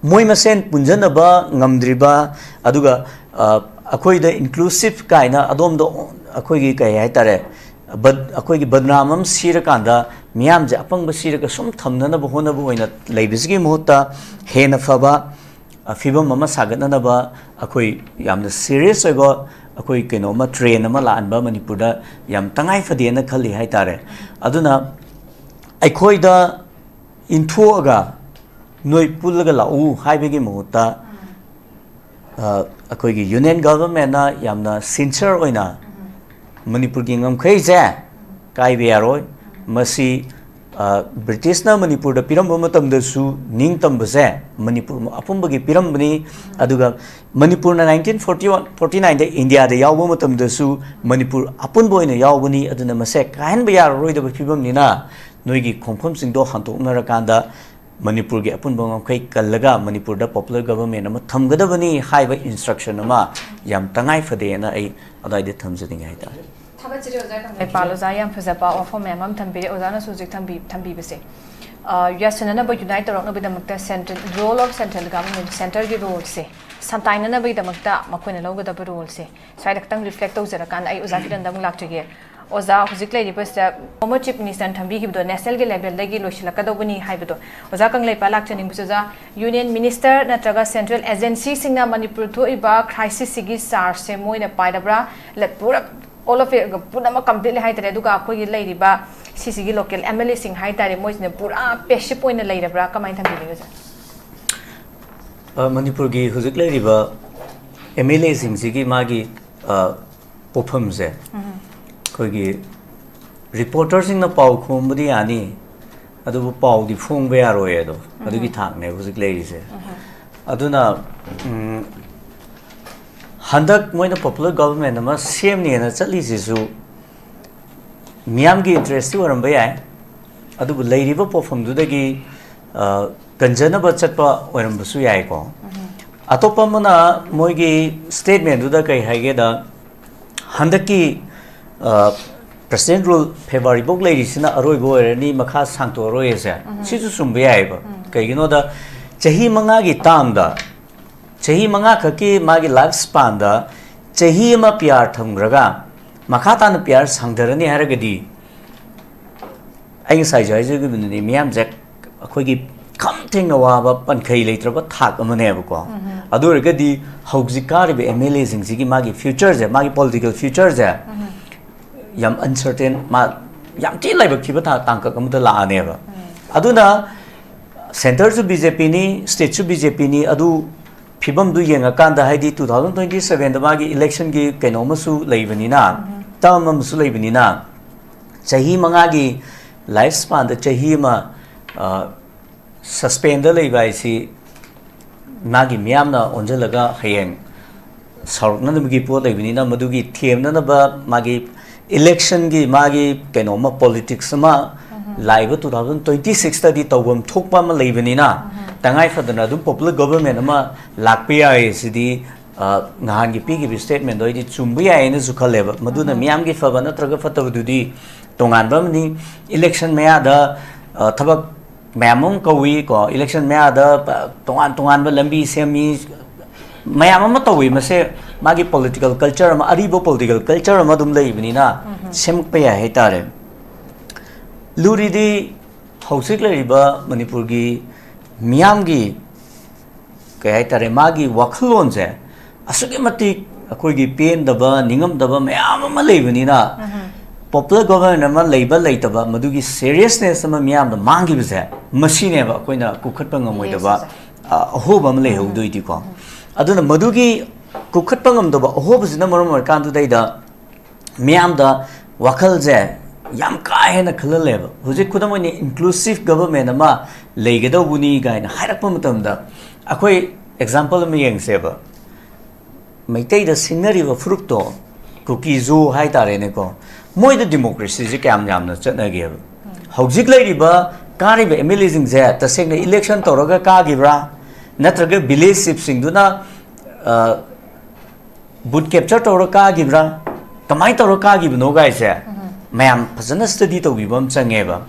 ꯃꯣꯏ ꯃꯁꯦꯟ ꯄꯨꯟꯖꯟꯅꯕ ꯉꯝꯗ꯭ꯔꯤꯕ, ꯑꯗꯨꯒ, ꯑ, ꯑꯩꯈꯣꯏꯗ ꯏꯟꯀ꯭ꯂꯨꯁꯤꯞ ꯀꯥꯏꯅ ꯑꯗꯣꯝꯗ ꯑꯩꯈꯣꯏꯒꯤ ꯀꯩ ꯍꯥꯏꯇꯥꯔꯦ, ꯕꯗ-, ꯑꯩꯈꯣꯏꯒꯤ ꯕꯗꯅꯥꯝ ꯑꯃ ꯁꯤꯔꯀꯥꯟꯗ ꯃꯤꯌꯥꯝꯁꯦ ꯑꯄꯪꯕ ꯁꯤꯔꯒ ꯁꯨꯝ ꯊꯝꯅꯅꯕ ꯍꯣꯠꯅꯕ ꯑꯣꯏꯅ ꯂꯩꯕꯁꯤꯒꯤ ꯃꯍꯨꯠꯇ ꯍꯦꯟꯅ ꯐꯕ, ꯑ, ꯐꯤꯕꯝ ꯑꯃ ꯁꯥꯒꯠꯅꯅꯕ ꯑꯩꯈꯣꯏ ꯌꯥꯝꯅ ꯁꯤꯔꯤꯌꯁ ꯑꯣꯏꯕ ꯑꯩꯈꯣꯏ ꯀꯩꯅꯣꯝꯃ, ꯇ꯭ꯔꯦꯟ ꯑꯃ ꯂꯥꯛꯍꯟꯕ ꯃꯅꯤꯄꯨꯔꯗ ꯌꯥꯝ ꯇꯉꯥꯏ ꯐꯗꯦꯅ ꯈꯜꯂꯤ ꯍꯥꯏꯇꯥꯔꯦ꯫ ꯑꯗꯨꯅ ꯑꯩꯈꯣꯏꯗ ꯏꯟꯊꯣꯛꯑꯒ ꯅꯣꯏ ꯄꯨꯜꯂꯒ ꯂꯥꯛꯎ ꯍꯥꯏꯕꯒꯤ ꯃꯍꯨꯠꯇ, ꯑ, ꯑꯩꯈꯣꯏꯒꯤ ꯌꯨꯅꯤꯌꯟ ꯒꯚꯔꯟꯃꯦꯟꯠꯅ ꯌꯥꯝꯅ ꯁꯤꯟꯁꯤꯌꯔ ꯑꯣꯏꯅ ꯃꯅꯤꯄꯨꯔꯒꯤ ꯉꯝꯈꯩꯁꯦ ꯀꯥꯏꯕ ꯌꯥꯔꯣꯏ꯫ ꯃꯁꯤ, ꯑ, ꯕ꯭ꯔꯤꯇꯤꯁꯅ ꯃꯅꯤꯄꯨꯔꯗ ꯄꯤꯔꯝꯕ ꯃꯇꯝꯗꯁꯨ ꯅꯤꯡꯇꯝꯕꯁꯦ ꯃꯅꯤꯄꯨꯔ ꯑꯄꯨꯝꯕꯒꯤ ꯄꯤꯔꯝꯕꯅꯤ꯫ ꯑꯗꯨꯒ ꯃꯅꯤꯄꯨꯔꯅ nineteen forty one, forty nineꯗ ꯏꯟꯗꯤꯌꯥꯗ ꯌꯥꯎꯕ ꯃꯇꯝꯗꯁꯨ ꯃꯅꯤꯄꯨꯔ ꯑꯄꯨꯟꯕ ꯑꯣꯏꯅ ꯌꯥꯎꯕꯅꯤ꯫ ꯑꯗꯨꯅ ꯃꯁꯦ ꯀꯥꯏꯍꯟꯕ ꯌꯥꯔꯔꯣꯏꯗꯕ ꯐꯤꯕꯝꯅꯤꯅ ꯅꯣꯏꯒꯤ ꯈꯣꯡꯐꯝꯁꯤꯡꯗꯣ ꯍꯟꯗꯣꯛꯅꯔꯀꯥꯟꯗ ꯃꯅꯤꯄꯨꯔꯒꯤ ꯑꯄꯨꯟꯕ ꯉꯝꯈꯩ ꯀꯜꯂꯒ ꯃꯅꯤꯄꯨꯔꯗ popular government ꯑꯃ ꯊꯝꯒꯗꯕꯅꯤ ꯍꯥꯏꯕ instruction ꯑꯃ ꯌꯥꯝ ꯇꯉꯥꯏ ꯐꯗꯦꯅ ꯑꯩ ꯑꯗꯨꯋꯥꯏꯗ ꯊꯝꯖꯅꯤꯡꯉꯦ ꯍꯥꯏꯇꯥꯔꯦ꯫ ꯊꯥꯒꯠꯆꯔꯤ ꯑꯣꯖꯥ ꯀꯪꯂꯩꯄꯥꯜ ꯑꯣꯖꯥ ꯌꯥꯝ ꯐꯖꯕ ꯋꯥꯐꯝ ꯃꯌꯥꯝ ꯑꯃ ꯊꯝꯕꯤꯔꯦ꯫ ꯑꯣꯖꯥꯅꯁꯨ ꯍꯧꯖꯤꯛ ꯊꯝꯕꯤ ꯊꯝꯕꯤꯕꯁꯦ, ꯑ, ꯌꯥꯁꯤꯟꯅꯅꯕ, unite ꯇꯧꯔꯛꯅꯕꯒꯤꯗꯃꯛꯇ central, role of central government, centreꯒꯤ roleꯁꯦ ꯁꯟꯇꯥꯏꯅꯅꯕꯒꯤꯗꯃꯛꯇ ꯃꯈꯣꯏꯅ ꯂꯧꯒꯗꯕ roleꯁꯦ ꯁ꯭ꯋꯥꯏꯗ ꯈꯤꯇꯪ reflect ꯇꯧꯖꯔꯀꯥꯟꯗ ꯑꯩ ꯑꯣꯖꯥ ꯀꯤꯔꯟꯗ ꯑꯃꯨꯛ ꯂꯥꯛꯆꯒꯦ꯫ ꯑꯣꯖꯥ, ꯍꯧꯖꯤꯛ ꯂꯩꯔꯤꯕꯁꯤꯗ former chief ministerꯅ ꯊꯝꯕꯤꯈꯤꯕꯗꯣ nationalꯒꯤ levelꯗꯒꯤ ꯂꯣꯏꯁꯤꯜꯂꯛꯀꯗꯧꯕꯅꯤ ꯍꯥꯏꯕꯗꯣ, ꯑꯣꯖꯥ ꯀꯪꯂꯩꯄꯥꯜ ꯂꯥꯛꯆꯅꯤꯡꯕꯁꯦ, ꯑꯣꯖꯥ, union minister ꯅꯠꯇ꯭ꯔꯒ central agencyꯁꯤꯡꯅ ꯃꯅꯤꯄꯨꯔ ꯊꯣꯛꯏꯕ crisisꯁꯤꯒꯤ chargeꯁꯦ ꯃꯣꯏꯅ ꯄꯥꯏꯔꯕ꯭ꯔꯥ? ꯂ-, ꯄꯨꯔꯥ all of it, ꯄꯨꯝꯅꯃꯛ completely ꯍꯥꯏꯇꯥꯔꯦ, ꯑꯗꯨꯒ ꯑꯩꯈꯣꯏꯒꯤ ꯂꯩꯔꯤꯕ ꯁꯤꯁꯤꯒꯤ local MLAꯁꯤꯡ ꯍꯥꯏꯇꯥꯔꯦ, ꯃꯣꯏꯁꯤꯅ ꯄꯨꯔꯥ passive ꯑꯣꯏꯅ ꯂꯩꯔꯕ꯭ꯔꯥ? ꯀꯃꯥꯏꯅ ꯊꯝꯕꯤꯅꯤꯡꯉꯤ ꯑꯣꯖꯥ? ꯑ, ꯃꯅꯤꯄꯨꯔꯒꯤ ꯍꯧꯖꯤꯛ ꯂꯩꯔꯤꯕ MLAꯁꯤꯡꯁꯤꯒꯤ ꯃꯥꯒꯤ, ꯑ, ꯄꯣꯠꯐꯝꯁꯦ ꯑꯩꯈꯣꯏꯒꯤ reporterꯁꯤꯡꯅ ꯄꯥꯎ ꯈꯣꯝꯕꯗꯤ ꯌꯥꯅꯤ, ꯑꯗꯨꯕꯨ ꯄꯥꯎꯗꯤ ꯐꯣꯡꯕ ꯌꯥꯔꯣꯏ꯫ ꯑꯗꯣ ꯑꯗꯨꯒꯤ ꯊꯥꯛꯅꯦ ꯍꯧꯖꯤꯛ ꯂꯩꯔꯤꯁꯦ꯫ ꯑꯗꯨꯅ, ꯎꯝ, ꯍꯟꯗꯛ ꯃꯣꯏꯅ popular government ꯑꯃ ꯁꯦꯝꯅꯦꯅ ꯆꯠꯂꯤꯁꯤꯁꯨ ꯃꯤꯌꯥꯝꯒꯤ interestꯇꯤ ꯑꯣꯏꯔꯝꯕ ꯌꯥꯏ, ꯑꯗꯨꯕꯨ ꯂꯩꯔꯤꯕ ꯄꯣꯠꯐꯝꯗꯨꯗꯒꯤ, ꯑ, ꯀꯟꯖꯅꯕ ꯆꯠꯄ ꯑꯣꯏꯔꯝꯕꯁꯨ ꯌꯥꯏꯀꯣ꯫ ꯑꯇꯣꯞꯄ ꯑꯃꯅ ꯃꯣꯏꯒꯤ statementꯗꯨꯗ ꯀꯩ ꯍꯥꯏꯒꯦꯗ, ꯍꯟꯗꯛꯀꯤ, ꯑ, president rule Februaryꯐꯧ ꯂꯩꯔꯤꯁꯤꯅ ꯑꯔꯣꯏꯕ ꯑꯣꯏꯔꯅꯤ, ꯃꯈꯥ ꯁꯥꯡꯇꯣꯛꯑꯔꯣꯏꯁꯦ꯫ ꯁꯤꯁꯨ ꯆꯨꯝꯕ ꯌꯥꯏꯑꯕ꯫ ꯀꯩꯒꯤꯅꯣꯗ, ꯆꯍꯤ ꯃꯉꯥꯒꯤ termꯗ, ꯆꯍꯤ ꯃꯉꯥ ꯈꯛꯀꯤ ꯃꯥꯒꯤ life spanꯗ ꯆꯍꯤ ꯑꯃ PR ꯊꯝꯈ꯭ꯔꯒ ꯃꯈꯥ ꯇꯥꯅ PR ꯁꯥꯡꯊꯔꯅꯤ ꯍꯥꯏꯔꯒꯗꯤ, ꯑꯩ ꯉꯁꯥꯏꯁꯨ ꯍꯥꯏꯖꯈꯤꯕꯗꯨꯅꯤ, ꯃꯤꯌꯥꯝꯁꯦ ꯑꯩꯈꯣꯏꯒꯤ ꯈꯝ ꯊꯦꯡꯅ ꯋꯥꯕ ꯄꯟꯈꯩ ꯂꯩꯇ꯭ꯔꯕ ꯊꯥꯛ ꯑꯃꯅꯦꯕꯀꯣ꯫ ꯑꯗꯨ ꯑꯣꯏꯔꯒꯗꯤ ꯍꯧꯖꯤꯛ ꯀꯥꯔꯤꯕ MLAꯁꯤꯡꯁꯤꯒꯤ ꯃꯥꯒꯤ futureꯁꯦ, ꯃꯥꯒꯤ political futureꯁꯦ ꯌꯥꯝ uncertain, ꯃꯥ ꯌꯥꯝ ꯊꯤꯅ ꯂꯥꯏꯕꯛ ꯊꯤꯕ ꯊꯥ-, ꯇꯥꯡꯀꯛ ꯑꯃꯗ ꯂꯥꯛꯑꯅꯦꯕ꯫ ꯑꯗꯨꯅ centreꯁꯨ BJPꯅꯤ, stateꯁꯨ BJPꯅꯤ, ꯑꯗꯨ ꯐꯤꯕꯝꯗꯨ ꯌꯦꯡꯉꯀꯥꯟꯗ, ꯍꯥꯏꯗꯤ two thousand twenty sevenꯗ ꯃꯥꯒꯤ electionꯒꯤ ꯀꯩꯅꯣ ꯑꯃꯁꯨ ꯂꯩꯕꯅꯤꯅ, term ꯑꯃꯁꯨ ꯂꯩꯕꯅꯤꯅ, ꯆꯍꯤ ꯃꯉꯥꯒꯤ life spanꯗ ꯆꯍꯤ ꯑꯃ, ꯑ, suspendꯗ ꯂꯩꯕ ꯍꯥꯏꯁꯤ ꯃꯥꯒꯤ ꯃꯤꯌꯥꯝꯅ ꯑꯣꯟꯁꯤꯜꯂꯒ ꯍꯌꯦꯡ ꯁꯥꯎꯔꯛꯅꯅꯕꯒꯤ ꯄꯣꯠ ꯂꯩꯕꯅꯤꯅ, ꯃꯗꯨꯒꯤ ꯊꯦꯝꯅꯅꯕ ꯃꯥꯒꯤ electionꯒꯤ ꯃꯥꯒꯤ ꯀꯩꯅꯣꯝꯃ, politics ꯑꯃ ꯂꯥꯛꯏꯕ two thousand twenty sixꯇꯗꯤ ꯇꯧꯐꯝ ꯊꯣꯛꯄ ꯑꯃ ꯂꯩꯕꯅꯤꯅ, ꯇꯉꯥꯏ ꯐꯗꯅ ꯑꯗꯨꯝ popular government ꯑꯃ ꯂꯥꯛꯄ ꯌꯥꯏ꯫ ꯁꯤꯗꯤ, ꯑ, ꯅꯍꯥꯟꯒꯤ ꯄꯤꯈꯤꯕ statementꯗꯣ ꯑꯩꯗꯤ ꯆꯨꯝꯕ ꯌꯥꯏ ꯍꯥꯏꯅꯁꯨ ꯈꯜꯂꯦꯕ꯫ ꯃꯗꯨꯅ ꯃꯤꯌꯥꯝꯒꯤ ꯐꯕ ꯅꯠꯇ꯭ꯔꯒ ꯐꯠꯇꯕꯗꯨꯗꯤ ꯇꯣꯉꯥꯟꯕ ꯑꯃꯅꯤ꯫ Election ꯃꯌꯥꯗ, ꯑ, ꯊꯕꯛ ꯃꯌꯥꯝ ꯑꯃ ꯀꯧꯏ ꯀꯣ, election ꯃꯌꯥꯗ, ꯑ, ꯇꯣꯉꯥꯟ ꯇꯣꯉꯥꯟꯕ ꯂꯝꯕꯤ ꯁꯦꯝꯃꯤ, ꯃꯌꯥꯝ ꯑꯃ ꯇꯧꯏ꯫ ꯃꯁꯦ ꯃꯥꯒꯤ political culture ꯑꯃ, ꯑꯔꯤꯕ political culture ꯑꯃ ꯑꯗꯨꯝ ꯂꯩꯕꯅꯤꯅ ꯁꯦꯝꯃꯛꯄ ꯌꯥꯏ ꯍꯥꯏꯇꯥꯔꯦ꯫ ꯂꯨꯔꯤꯗꯤ ꯍꯧꯖꯤꯛ ꯂꯩꯔꯤꯕ ꯃꯅꯤꯄꯨꯔꯒꯤ ꯃꯤꯌꯥꯝꯒꯤ, ꯀꯩ ꯍꯥꯏꯇꯥꯔꯦ, ꯃꯥꯒꯤ ꯋꯥꯈꯜꯂꯣꯟꯁꯦ ꯑꯁꯨꯛꯀꯤ ꯃꯇꯤꯛ ꯑꯩꯈꯣꯏꯒꯤ ꯄꯦꯟꯗꯕ, ꯅꯤꯡꯉꯝꯗꯕ ꯃꯌꯥꯝ ꯑꯃ ꯂꯩꯕꯅꯤꯅ, popular government ꯑꯃ ꯂꯩꯕ ꯂꯩꯇꯕ, ꯃꯗꯨꯒꯤ seriousness ꯑꯃ ꯃꯤꯌꯥꯝꯗ ꯃꯥꯡꯈꯤꯕꯁꯦ, ꯃꯁꯤꯅꯦꯕ ꯑꯩꯈꯣꯏꯅ ꯀꯨꯈꯠꯄ ꯉꯝꯃꯣꯏꯗꯕ, ꯑ, ꯑꯍꯣꯕ ꯑꯃ ꯂꯩꯍꯧꯗꯣꯏꯗꯤꯀꯣ꯫ ꯑꯗꯨꯅ ꯃꯗꯨꯒꯤ ꯀꯨꯈꯠꯄ ꯉꯝꯗꯕ ꯑꯍꯣꯕꯁꯤꯅ ꯃꯔꯝ ꯑꯣꯏꯔꯀꯥꯟꯗꯨꯗꯩꯗ ꯃꯤꯌꯥꯝꯗ ꯋꯥꯈꯜꯁꯦ ꯌꯥꯝ ꯀꯥ ꯍꯦꯟꯅ ꯈꯜꯍꯜꯂꯦꯕ꯫ ꯍꯧꯖꯤꯛ ꯈꯨꯗꯝ ꯑꯣꯏꯅ inclusive government ꯑꯃ ꯂꯩꯒꯗꯧꯕꯅꯤ ꯀꯥꯏꯅ ꯍꯥꯏꯔꯛꯄ ꯃꯇꯝꯗ, ꯑꯩꯈꯣꯏ example ꯑꯃ ꯌꯦꯡꯁꯦꯕ꯫ ꯃꯩꯇꯩꯗ ꯁꯤꯡꯅꯔꯤꯕ ꯐꯨꯔꯨꯞꯇꯣ, ꯀꯨꯀꯤꯖꯣ ꯍꯥꯏꯇꯥꯔꯦꯅꯦꯀꯣ, ꯃꯣꯏꯗ democracyꯁꯦ ꯀꯌꯥꯝ ꯌꯥꯝꯅ ꯆꯠꯅꯒꯦꯕ? ꯍꯧꯖꯤꯛ ꯂꯩꯔꯤꯕ, ꯀꯥꯔꯤꯕ MLAꯁꯤꯡꯁꯦ ꯇꯁꯦꯡꯅ election ꯇꯧꯔꯒ ꯀꯥꯈꯤꯕ꯭ꯔꯥ, ꯅꯠꯇ꯭ꯔꯒ village chiefꯁꯤꯡꯗꯨꯅ, ꯑ, vote capture ꯇꯧꯔ ꯀꯥꯈꯤꯕ꯭ꯔꯥ, ꯀꯃꯥꯏꯅ ꯇꯧꯔ ꯀꯥꯈꯤꯕꯅꯣ ꯒꯥꯏꯁꯦ ꯃꯌꯥꯝ ꯐꯖꯅ study ꯇꯧꯕꯤꯕ ꯑꯃ ꯆꯪꯉꯦꯕ꯫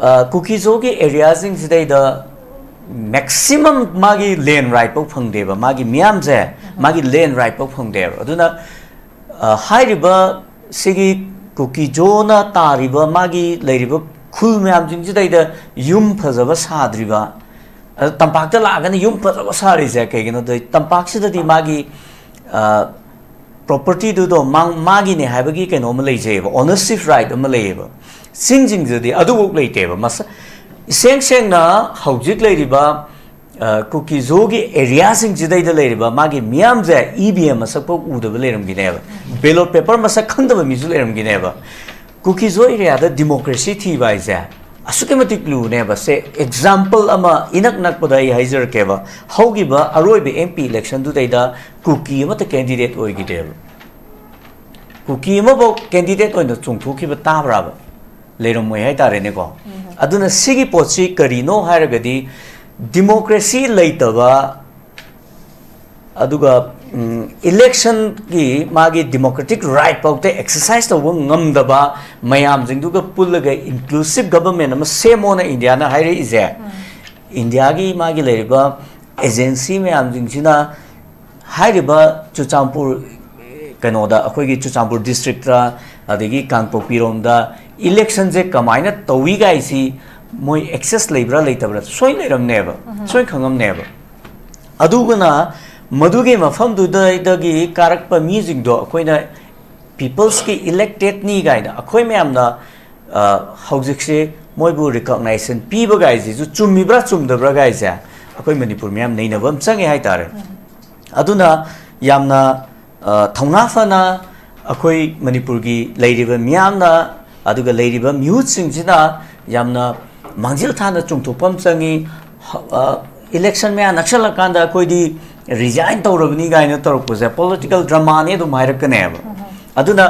ꯑ, ꯀꯨꯀꯤꯖꯣꯒꯤ areaꯁꯤꯡꯁꯤꯗꯩꯗ maximum ꯃꯥꯒꯤ land right ꯐꯥꯎ ꯐꯪꯗꯦꯕ, ꯃꯥꯒꯤ ꯃꯤꯌꯥꯝꯁꯦ, ꯃꯥꯒꯤ land right ꯐꯥꯎ ꯐꯪꯗꯦꯕ꯫ ꯑꯗꯨꯅ, ꯑ, ꯍꯥꯏꯔꯤꯕ ꯁꯤꯒꯤ ꯀꯨꯀꯤꯖꯣꯅ ꯇꯥꯔꯤꯕ ꯃꯥꯒꯤ ꯂꯩꯔꯤꯕ ꯈꯨꯜ ꯃꯌꯥꯝꯁꯤꯡꯁꯤꯗꯩꯗ ꯌꯨꯝ ꯐꯖꯕ ꯁꯥꯗ꯭ꯔꯤꯕ, ꯑꯗ ꯇꯝꯄꯥꯛꯇ ꯂꯥꯛꯑꯒꯅ ꯌꯨꯝ ꯐꯖꯕ ꯁꯥꯔꯤꯁꯦ ꯀꯩꯒꯤꯅꯣꯗ, ꯇꯝꯄꯥꯛꯁꯤꯗꯗꯤ ꯃꯥꯒꯤ, ꯑ, propertyꯗꯨꯗꯣ ꯃꯥ-, ꯃꯥꯒꯤꯅꯦ ꯍꯥꯏꯕꯒꯤ ꯀꯩꯅꯣ ꯑꯃ ꯂꯩꯖꯩꯑꯕ, ownership right ꯑꯃ ꯂꯩꯌꯦꯕ꯫ ꯆꯤꯡꯁꯤꯡꯁꯤꯗꯗꯤ ꯑꯗꯨꯐꯥꯎ ꯂꯩꯇꯦꯕ꯫ ꯃꯁ-, ꯏꯁꯦꯡ ꯁꯦꯡꯅ ꯍꯧꯖꯤꯛ ꯂꯩꯔꯤꯕ, ꯑ, ꯀꯨꯀꯤꯖꯣꯒꯤ areaꯁꯤꯡꯁꯤꯗꯩꯗ ꯂꯩꯔꯤꯕ ꯃꯥꯒꯤ ꯃꯤꯌꯥꯝꯁꯦ EVM ꯃꯁꯛ ꯐꯥꯎ ꯎꯗꯕ ꯂꯩꯔꯝꯒꯤꯅꯦꯕ, ballot paper ꯃꯁꯛ ꯈꯪꯗꯕ ꯃꯤꯁꯨ ꯂꯩꯔꯝꯒꯤꯅꯦꯕ꯫ ꯀꯨꯀꯤꯖꯣ areaꯗ democracy ꯊꯤꯕ ꯍꯥꯏꯁꯦ ꯑꯁꯨꯛꯀꯤ ꯃꯇꯤꯛ ꯂꯨꯅꯦꯕ꯫ ꯁꯦ example ꯑꯃ ꯏꯅꯛ ꯅꯛꯄꯗ ꯑꯩ ꯍꯥꯏꯖꯔꯛꯀꯦꯕ꯫ ꯍꯧꯈꯤꯕ ꯑꯔꯣꯏꯕ MP electionꯗꯨꯗꯩꯗ ꯀꯨꯀꯤ ꯑꯃꯠꯇ candidate ꯑꯣꯏꯈꯤꯗꯦꯕ꯫ ꯀꯨꯀꯤ ꯑꯃꯐꯥꯎ candidate ꯑꯣꯏꯅ ꯆꯣꯡꯊꯣꯛꯈꯤꯕ ꯇꯥꯕ꯭ꯔꯥꯕ? ꯂꯩꯔꯝꯃꯣꯏ ꯍꯥꯏꯇꯥꯔꯦꯅꯦꯀꯣ꯫ ꯑꯗꯨꯅ ꯁꯤꯒꯤ ꯄꯣꯠꯁꯤ ꯀꯔꯤꯅꯣ ꯍꯥꯏꯔꯒꯗꯤ, ꯗꯤꯃꯣꯀ꯭ꯔꯦꯁꯤ ꯂꯩꯇꯕ, ꯑꯗꯨꯒ ꯏꯂꯦꯛꯁꯟꯒꯤ ꯃꯥꯒꯤ ꯗꯤꯃꯣꯀ꯭ꯔꯦꯇꯤꯛ ꯔꯥꯏꯠ ꯐꯥꯎꯗ ꯑꯦꯛꯁꯔꯁꯥꯏꯁ ꯇꯧꯕ ꯉꯝꯗꯕ ꯃꯌꯥꯝꯁꯤꯡꯗꯨꯒ ꯄꯨꯜꯂꯒ ꯏꯟꯀ꯭ꯂꯨꯁꯤꯞ ꯒꯕꯔꯟꯃꯦꯟ ꯑꯃ ꯁꯦꯝꯃꯣꯅ ꯏꯟꯗꯤꯌꯥꯅ ꯍꯥꯏꯔꯛꯏꯁꯦ꯫ ꯏꯟꯗꯤꯌꯥꯒꯤ ꯃꯥꯒꯤ ꯂꯩꯔꯤꯕ ꯑꯦꯖꯦꯟꯁꯤ ꯃꯌꯥꯝꯁꯤꯡꯁꯤꯅ ꯍꯥꯏꯔꯤꯕ ꯆꯨꯔꯆꯥꯟꯄꯨꯔ, ꯀꯩꯅꯣꯗ, ꯑꯩꯈꯣꯏꯒꯤ ꯆꯨꯔꯆꯥꯟꯄꯨꯔ ꯗꯤꯁꯇ꯭ꯔꯤꯛꯇ, ꯑꯗꯒꯤ ꯀꯥꯡꯄꯣꯛꯄꯤꯔꯣꯝꯗ ꯏꯂꯦꯛꯁꯟꯁꯦ ꯀꯃꯥꯏꯅ ꯇꯧꯏ ꯀꯥꯏꯁꯤ ꯃꯣꯏ ꯑꯦꯛꯁꯦꯁ ꯂꯩꯕ꯭ꯔꯥ ꯂꯩꯇꯕ꯭ꯔꯥ ꯁꯣꯏ ꯂꯩꯔꯝꯅꯦꯕ, ꯁꯣꯏ ꯈꯪꯉꯝꯅꯦꯕ꯫ ꯑꯗꯨꯒꯅ ꯃꯗꯨꯒꯤ ꯃꯐꯝꯗꯨꯗꯒꯤ ꯀꯥꯔꯛꯄ ꯃꯤꯁꯤꯡꯗꯣ ꯑꯩꯈꯣꯏꯅ ꯄꯤꯄꯜꯁꯀꯤ ꯏꯂꯦꯛꯇꯦꯠꯅꯤ ꯀꯥꯏꯅ ꯑꯩꯈꯣꯏ ꯃꯌꯥꯝꯅ, ꯑ, ꯍꯧꯖꯤꯛꯁꯦ ꯃꯣꯏꯕꯨ ꯔꯤꯀꯣꯛꯅꯥꯏꯖꯦꯁꯟ ꯄꯤꯕ ꯀꯥꯏꯁꯤꯁꯨ ꯆꯨꯝꯃꯤꯕ꯭ꯔꯥ ꯆꯨꯝꯗꯕ꯭ꯔꯥ ꯀꯥꯏꯁꯦ ꯑꯩꯈꯣꯏ ꯃꯅꯤꯄꯨꯔ ꯃꯤꯌꯥꯝ ꯅꯩꯅꯕ ꯑꯃ ꯆꯪꯉꯦ ꯍꯥꯏꯇꯥꯔꯦ꯫ ꯑꯗꯨꯅ ꯌꯥꯝꯅ, ꯑ, ꯊꯧꯅꯥ ꯐꯅ ꯑꯩꯈꯣꯏ ꯃꯅꯤꯄꯨꯔꯒꯤ ꯂꯩꯔꯤꯕ ꯃꯤꯌꯥꯝꯅ, ꯑꯗꯨꯒ ꯂꯩꯔꯤꯕ ꯃꯤꯍꯨꯠꯁꯤꯡꯁꯤꯅ ꯌꯥꯝꯅ ꯃꯥꯡꯖꯤꯜ ꯊꯥꯅ ꯆꯣꯡꯊꯣꯛꯄ ꯑꯃ ꯆꯪꯉꯤ꯫ ꯍ-, ꯑ, ꯏꯂꯦꯛꯁꯟ ꯃꯌꯥ ꯅꯛꯁꯜꯂꯀꯥꯟꯗ ꯑꯩꯈꯣꯏꯗꯤ ꯔꯤꯖꯥꯏꯟ ꯇꯧꯔꯕꯅꯤ ꯀꯥꯏꯅ ꯇꯧꯔꯛꯄꯁꯦ ꯄꯣꯂꯤꯇꯤꯀꯦꯜ ꯗ꯭ꯔꯃꯥꯅꯤ ꯑꯗꯨꯝ ꯍꯥꯏꯔꯛꯀꯅꯦꯕ꯫ ꯑꯗꯨꯅ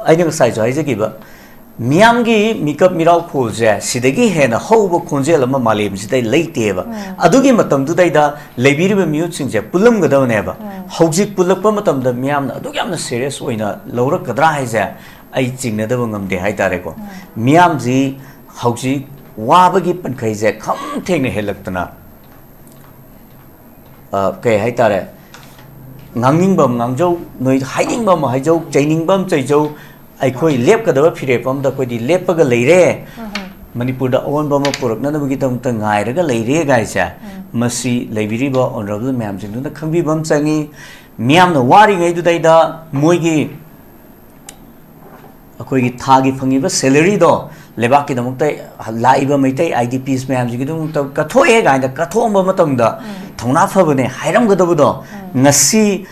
ꯑꯩꯅ ꯉꯁꯥꯏꯁꯨ ꯍꯥꯏꯖꯈꯤꯕ, ꯃꯤꯌꯥꯝꯒꯤ ꯃꯤꯀꯞ ꯃꯤꯔꯥꯎ ꯈꯣꯜꯁꯦ ꯁꯤꯗꯒꯤ ꯍꯦꯟꯅ ꯍꯧꯕ ꯈꯣꯟꯖꯦꯜ ꯑꯃ ꯃꯥꯂꯦꯝꯁꯤꯗ ꯂꯩꯇꯦꯕ꯫ ꯑꯗꯨꯒꯤ ꯃꯇꯝꯗꯨꯗꯩꯗ ꯂꯩꯕꯤꯔꯤꯕ ꯃꯤꯍꯨꯠꯁꯤꯡꯁꯦ ꯄꯨꯜꯂꯝꯒꯗꯕꯅꯦꯕ꯫ ꯍꯧꯖꯤꯛ ꯄꯨꯜꯂꯛꯄ ꯃꯇꯝꯗ ꯃꯤꯌꯥꯝꯅ ꯑꯗꯨꯛ ꯌꯥꯝꯅ ꯁꯦꯔꯤꯌꯁ ꯑꯣꯏꯅ ꯂꯧꯔꯛꯀꯗ꯭ꯔꯥ ꯍꯥꯏꯁꯦ ꯑꯩ ꯆꯤꯡꯅꯗꯕ ꯉꯝꯗꯦ ꯍꯥꯏꯇꯥꯔꯦꯀꯣ꯫ ꯃꯤꯌꯥꯝꯁꯤ ꯍꯧꯖꯤꯛ ꯋꯥꯕꯒꯤ ꯄꯟꯈꯩꯁꯦ ꯈꯝ ꯊꯦꯡꯅ ꯍꯦꯜꯂꯛꯇꯅ, ꯑ, ꯀꯩ ꯍꯥꯏꯇꯥꯔꯦ, ꯉꯥꯡꯅꯤꯡꯕ ꯑꯃ ꯉꯥꯡꯖꯧ, ꯅꯣꯏ ꯍꯥꯏꯅꯤꯡꯕ ꯑꯃ ꯍꯥꯏꯖꯧ, ꯆꯩꯅꯤꯡꯕ ꯑꯃ ꯆꯩꯖꯧ, ꯑꯩꯈꯣꯏ ꯂꯦꯞꯀꯗꯕ ꯐꯤꯔꯦꯞ ꯑꯃꯗ ꯑꯩꯈꯣꯏꯗꯤ ꯂꯦꯞꯄꯒ ꯂꯩꯔꯦ꯫ ꯃꯅꯤꯄꯨꯔꯗ ꯑꯑꯣꯟꯕ ꯑꯃ ꯄꯨꯔꯛꯅꯅꯕꯒꯤꯗꯃꯛꯇ ꯉꯥꯏꯔꯒ ꯂꯩꯔꯦ ꯀꯥꯏꯁꯦ, ꯃꯁꯤ ꯂꯩꯕꯤꯔꯤꯕ ꯑꯣꯅꯔꯦꯕꯜ ꯃꯌꯥꯝꯁꯤꯡꯗꯨꯅ ꯈꯪꯕꯤꯕ ꯑꯃ ꯆꯪꯉꯤ꯫ ꯃꯤꯌꯥꯝꯅ ꯋꯥꯔꯤꯉꯩꯗꯨꯗꯩꯗ ꯃꯣꯏꯒꯤ ꯑꯩꯈꯣꯏꯒꯤ ꯊꯥꯒꯤ ꯐꯪꯉꯤꯕ ꯁꯦꯂꯔꯤꯗꯣ ꯂꯩꯕꯥꯛꯀꯤꯗꯃꯛꯇ, ꯂꯥꯛꯏꯕ ꯃꯩꯇꯩ ꯑꯥꯏ ꯗꯤ ꯄꯤꯁ ꯃꯌꯥꯝꯁꯤꯒꯤꯗꯃꯛꯇ ꯀꯠꯊꯣꯛꯑꯦ ꯀꯥꯏꯅ ꯀꯠꯊꯣꯛꯑꯝꯕ ꯃꯇꯝꯗ ꯊꯧꯅꯥ ꯐꯕꯅꯦ ꯍꯥꯏꯔꯝꯒꯗꯕꯗꯣ, ꯉꯁꯤ